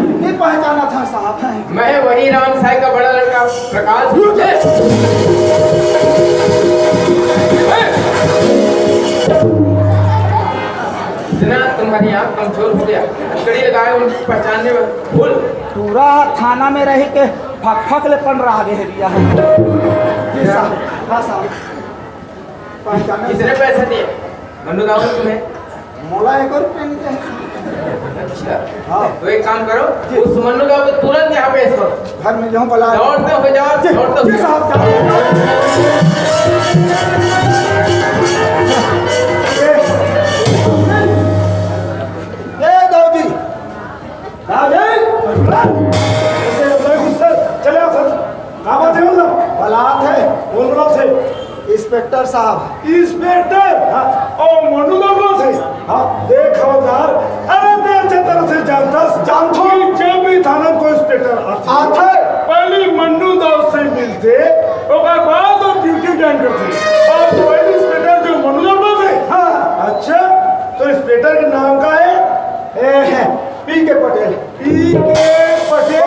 नहीं पहचाना था साहब। मैं वही राम साय का बड़ा लड़का प्रकाश। रुक। इतना तुम्हारी आँख कमजोर हो गया, कड़ी लगाए उनको पहचानने में भूल। पूरा थाना में रही के फक फक ले पन रहा गे है भैया। जी साहब, हाँ साहब। पहचाना किसने पैसे दिए? मन्नू दाऊ ने तुम्हें? मोला एक रुपये नहीं दे। अच्छा। हाँ। तो एक काम करो, जी। उस मन्नू दाऊ को तुरंत यहाँ पेश करो। घर में जाऊँ बला। दौड़ते हुए जाओ, जी, दौड़ते हुए जी साहब, जाओ। ए, ए, दाऊ जी। दाऊ जी, ऐसे नहीं गुस्सा। चले आओ सर। का बात है मतलब? बलात है। बोल रहा थे। इंस्पेक्टर साहब। इंस्पेक्टर? हाँ। ओ, मनु दाऊ से? हाँ। देख हवलदार, अरे ते अच्छे तरह से जानता, जानता हूँ। जब भी थाना को इंस्पेक्टर आते, आते। पहले मन्नू दाऊ से मिलते, ओकर बाद वो ड्यूटी ज्वाइन करते। और पहले इंस्पेक्टर जो मन्नू दाऊ से? हाँ। अच्छा, तो इंस्पेक्टर के नाम का है? ए, पी के पटेल। पी के पटेल।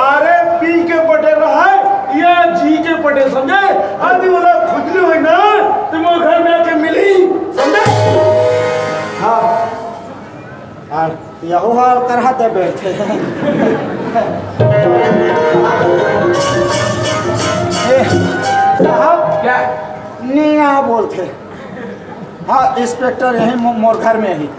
अरे पी के पटेल रहा है या जी के पटेल, समझे? आदि वाला खुजली हुई ना, तो मोर घर में आके मिली, समझे? हाँ। हाँ, यहो हाल कर हाथ दे बैठे। ए, साहब, क्या? नहीं, यहाँ बोलते। हाँ, इंस्पेक्टर यही मो-, मोर घर में ही।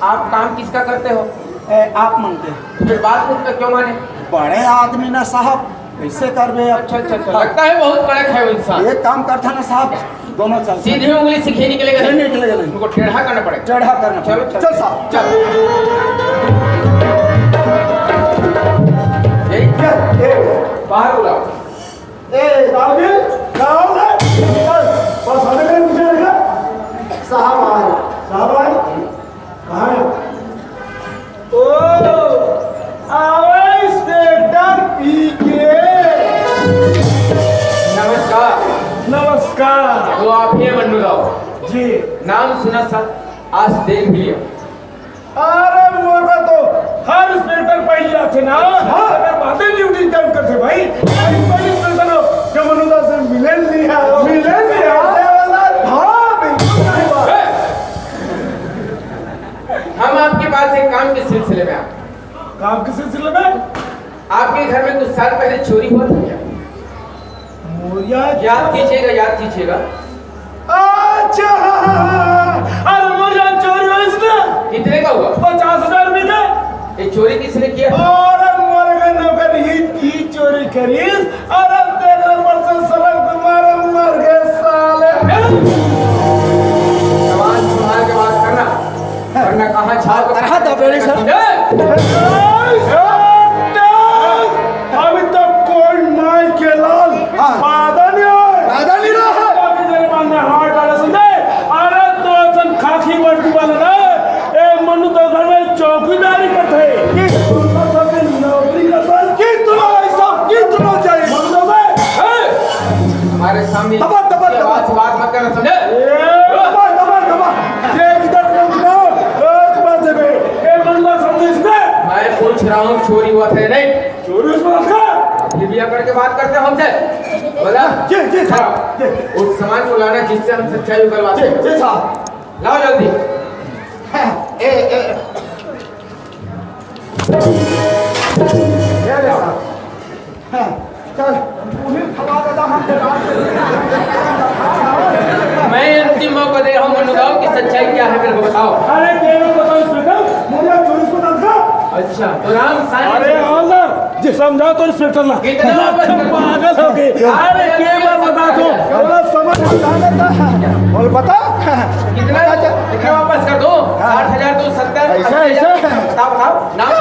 आप काम किसका करते हो? ए, आप मन के। तो फिर बात खुद का क्यों माने? बड़े आदमी ना साहब, कैसे करबे अब? अच्छा, अच्छा, अच्छा। लगता है बहुत कड़क है वो इंसान। एक काम करता ना साहब, दोनों चल। सीधी उंगली से घी निकलेगा नहीं? नहीं निकलेगा नहीं। उनको टेढ़ा करना पड़ेगा। टेढ़ा करना चलो, पड़ेगा। चल। चल साहब, चल। यही क्या? ए, बाहर बुलाओ। ए, साहब जी, क्या हाल है? बस, बस, हमें नहीं पूछा रहेगा। साहब आए। साहब आए? कहाँ है? ओ, आवे इंस्पेक्टर पी के। नमस्कार। नमस्कार। तो आप ही हैं मन्नू राव? जी। नाम सुना था, आज देख भी लिया। अरे मोर बर तो हर इंस्पेक्टर पहली आथे ना। हाँ। अगर बातें ड्यूटी टाइम करथे भाई, भाई पहली इंस्पेक्टर हो, जब मन्नू दा से मिले नहीं है। मिले नहीं है। ऐसे वाला। हाँ, बिल्कुल सही बात। हम आपके पास एक काम के सिलसिले में आए। काम के सिलसिले में? आपके घर में कुछ साल पहले चोरी हुआ था क्या? मोरिया याद कीजिएगा, याद कीजिएगा। अच्छा, अरे मोरिया चोरी हुई इसने। कितने का हुआ? पचास हजार रुपये का। ये चोरी किसने किया? अरे मोर घर नौकर ही थी चोरी करीस। अरे तेरे पर से सड़क तुम्हारे मर गए साले। जवान संभाल के बात करना। वरना कहाँ छाप तरह दबेड़ी सर। ए! अभी तक कोई माई के लाल हाँ। पैदा नहीं होए। पैदा नहीं रहा है। अभी तेरे मन में हाथ डाला समझे? अरे तो असन खाकी वर्दी वाला ना, ए मनु तो घर में चौकीदारी करथे। कि तुम सब नौकरी करता है। कि तुम ऐसा, कि तुम चाहिए। मनु तो बे, ए! हमारे सामने दबा, दबा, ये दबा। बात, बात मत करना समझे? ए! दबा, दबा, दबा। ये इधर रुक ना, एक बात है बे। ए मनु तो समझे इसने? मैं बोल चोरी हुआ था नहीं? चोरी हुआ था। फिर भी अकड़ के बात करते हो हमसे। बोला? जी, जी, साहब। हाँ। जी। उस सामान को लाना जिससे हम सच्चाई उगलवाते हैं। जी, जी, साहब। लाओ जल्दी। हाँ, ए, ए। ये ले साहब। हाँ, चल, उन्हें खवा देता हम। मैं अंतिम मौका दे रहा हूँ, मनु दाऊ, कि सच्चाई क्या है, मेरे को बताओ। अरे, केवल बताओ, इंस्पेक्टर, मुझे चोरी को था। अच्छा, तो राम साहब। अरे, हवलदार जी, समझाओ तो इंस्पेक्टर ना। कितना बस कर दो। पागल हो गए। अरे, के बार बता दो। बोला, समझ बता देता है। बोल, बता। कितना? बता, चल। कितना वापस कर दो? हाँ। आठ हजार दो सौ सत्तर। ऐसा, ऐसा। बताओ, बताओ। नाम?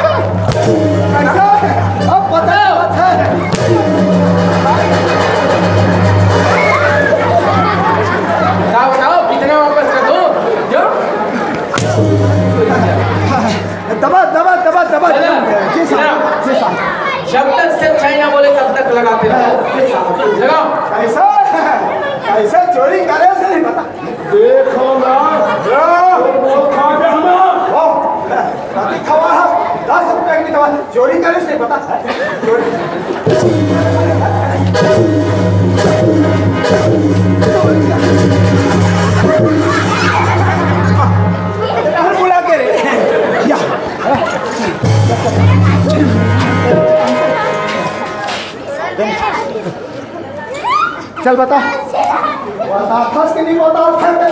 ऐसा। अब पता, पता है। बताओ, बताओ, कितना वापस कर दो? जो? दबा, दबा, दबा, दबा। दादा, जी साहब, दादा। जी साहब। जब तक सच्चाई ना बोले, तब तक लगाते रहो। जी साहब। लगाओ। कैसा, कैसा चोरी करे से नहीं पता। देखो ना, वो बहुत खा गया हमारा। वाह, अभी खवा है, दस रुपए की दवा, चोरी करे से नहीं पता। चोरी। बुला के रे। या। चल बता। बता, फंस के नहीं बता, फंस के।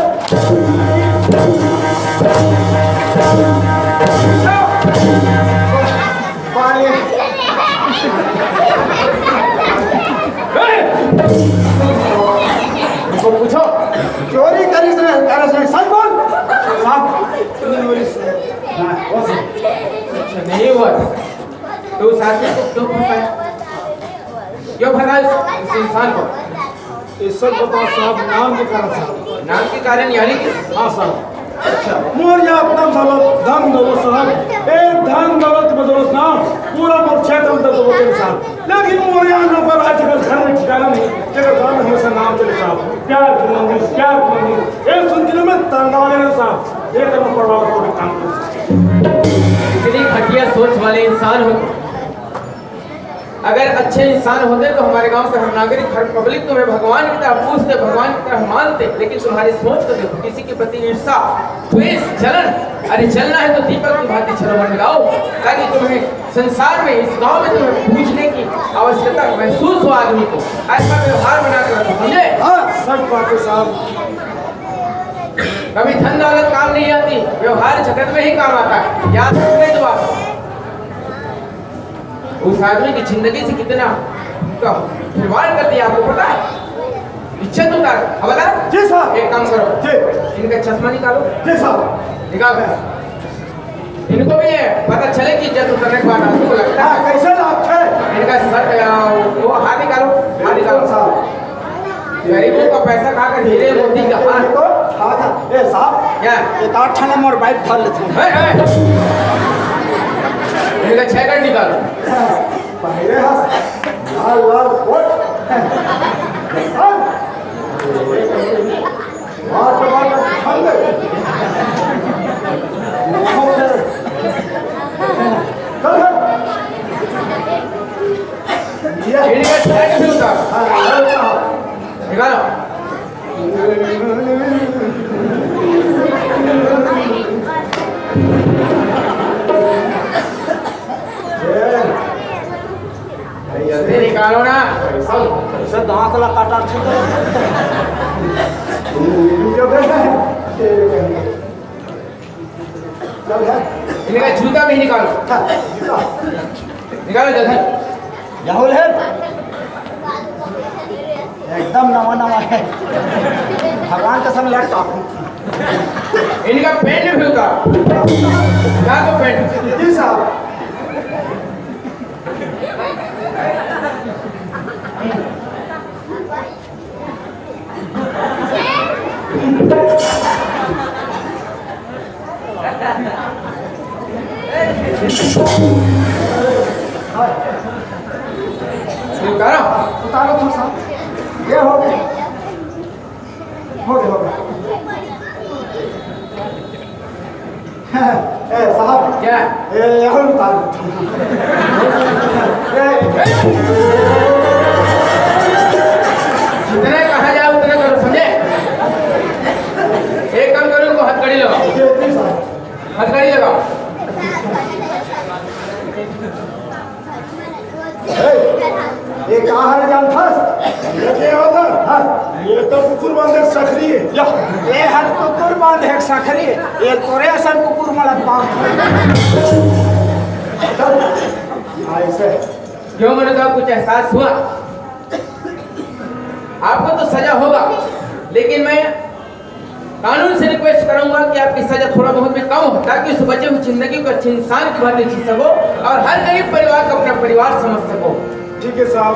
पानी। इसको पूछो। चोरी करी से, करे से, सच बोल। साहब, नहीं बोली से। हाँ, वो से। अच्छा, नहीं हुआ। तो उस आदमी को क्यों फंसाया? क्यों फंसाया इस, इस इंसान को? ये सब बताओ साहब, नाम के कारण साहब। नाम के कारण यानी कि? हाँ साहब। अच्छा। मोर यहाँ अपना साहब, धन दौलत साहब, ए धन दौलत के बदौलत ना पूरा मोर क्षेत्र में दौलत है साहब। लेकिन मोर यहाँ नौकर आज तक घर में ठिकाना नहीं, जगह गाँव में हमेशा नाम चले साहब। प्यार की मंदिर, प्यार की मंदिर, ये सुन के मैं तंग आ गया साहब। ये करना पड़ रहा है, काम कर। इतनी घटिया सोच वाले इंसान हो, अगर अच्छे इंसान होते तो हमारे गांव के हर नागरिक, हर पब्लिक तुम्हें भगवान की तरह पूजते, भगवान की तरह मानते। लेकिन तुम्हारी सोच को देखो, किसी के प्रति ईर्ष्या, द्वेष, जलन। अरे, जलना है तो दीपक की भांति जलो, मन लगाओ, ताकि तुम्हें संसार में, इस गांव में तुम्हें पूजने की आवश्यकता महसूस हो आदमी को। ऐसा व्यवहार बना कर रखो, समझे? हाँ, सच बात है साहब। कभी धन दौलत काम नहीं आती, व्यवहार जगत में ही काम आता है। याद रखने दो आप। उस आदमी की जिंदगी से कितना तो खिलवाड़ कर दिया, आपको पता है? इज्जत उतार। हवलदार, जी साहब। एक काम करो। जी। इनका चश्मा निकालो। जी साहब। निकाल। इनको भी ये पता चले कि इज्जत उतरने के बाद आदमी को लगता है। हाँ, कैसे लगता है? इनका सर, आ, वो हाथ निकालो, हाथ निकालो। साहब। गरीबों का पैसा खाकर हीरे मोती का हार। तो, हाँ, हाँ। ए, साहब, क्या? एक आठ आना मोर बाइक धर लेते हैं। ए, ए। इनका छह कार्ड निकालो। पहले हंस, लाल लाल कोट। हाँ। बात बात खा ले। चल, चल। ये इनका छह कार्ड भी उतार। हाँ, हाँ, हाँ। निकालो। जल्दी निकालो ना। सर, दांत ला काटा। इनका जूता भी निकालो। हाँ, जूता। निकालो जल्दी। राहुल है, एकदम नवा नवा है। भगवान कसम, लग टाकू। इनका पेंट भी उतार। क्या तो पेंट? जी साहब। उतारो। उतारो थोड़ा सा। ये हो गया। हो गया, हो गया। ए, साहब। क्या? ए, यहाँ उतार। ए, जितने कहा जाए उतने करो, समझे? एक काम करो, उनको हथकड़ी लगाओ। ये, ये साहब। हथकड़ी लगाओ। ए, ये का हर जानथस? ये के होता? हाँ। ये तो कुकुर बांधे सखरी है। या। ये हर कुकुर बांधे सखरी है। ये तोरे असन कुकुर मला पाँव। ऐसे। क्यों मनु का कुछ एहसास हुआ? आपको तो सजा होगा, लेकिन मैं कानून से रिक्वेस्ट करूंगा कि आपकी सजा थोड़ा बहुत भी कम हो, ताकि उस बचे हुए जिंदगी को अच्छे इंसान की भांति जी सको और हर गरीब परिवार को अपना परिवार समझ सको। ठीक है साहब,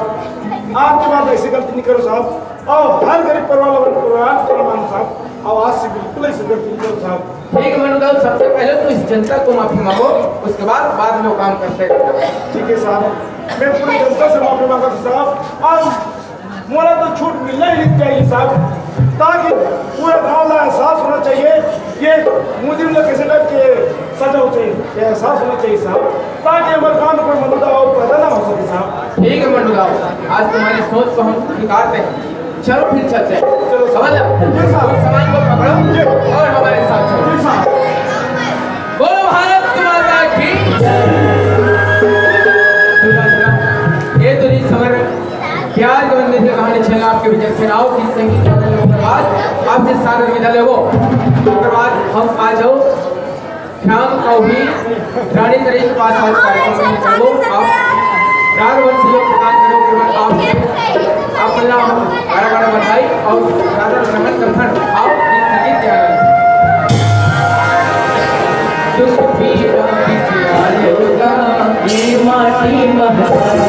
आपके बाद ऐसी गलती नहीं करो साहब, और हर गरीब परिवार वाले परिवार को मानो साहब, और आज से बिल्कुल ऐसी गलती नहीं करो साहब। ठीक है मनु दाऊ, सबसे पहले तो इस जनता को माफी मांगो, उसके बाद बाद में वो काम करते हैं। ठीक है साहब, मैं पूरी जनता से माफी मांगता हूँ साहब। और मोला तो छूट मिलना ही चाहिए साहब, ताकि पूरे गांव का एहसास होना चाहिए कि मुजरिम लोग कैसे टाइप के सजा होते हैं, ये एहसास होना चाहिए साहब, ताकि हमारे गांव में कोई मनुदा और पैदा ना हो सके साहब। ठीक है मंडू दाऊ, आज तुम्हारी सोच को हम स्वीकारते हैं। चलो फिर चलते हैं। चलो। समझ लो। जी साहब। सामान को पकड़ो जी। और हमारे साथ चलो। जी साहब। बोलो भारत माता की। ये तो नहीं समझ प्यार के मंदिर पे कहानी छेला आपके विजय सेनाओं की संगीत के बाद आपसे सारे विदा लेवो। ओकर बाद हम आ जाओ श्याम अउ भी रानी तरी के पास आज कार्यक्रम में निकलबो। आप राग वंश योग प्रदान करो, ओकर बाद आप आप मन ला हम बड़ा बड़ा बधाई अउ ज्यादा मेहनत करथन। आओ, ये संगीत के आनंद। दुख पीड़ा बिसरा लेगा, ये माटी महान।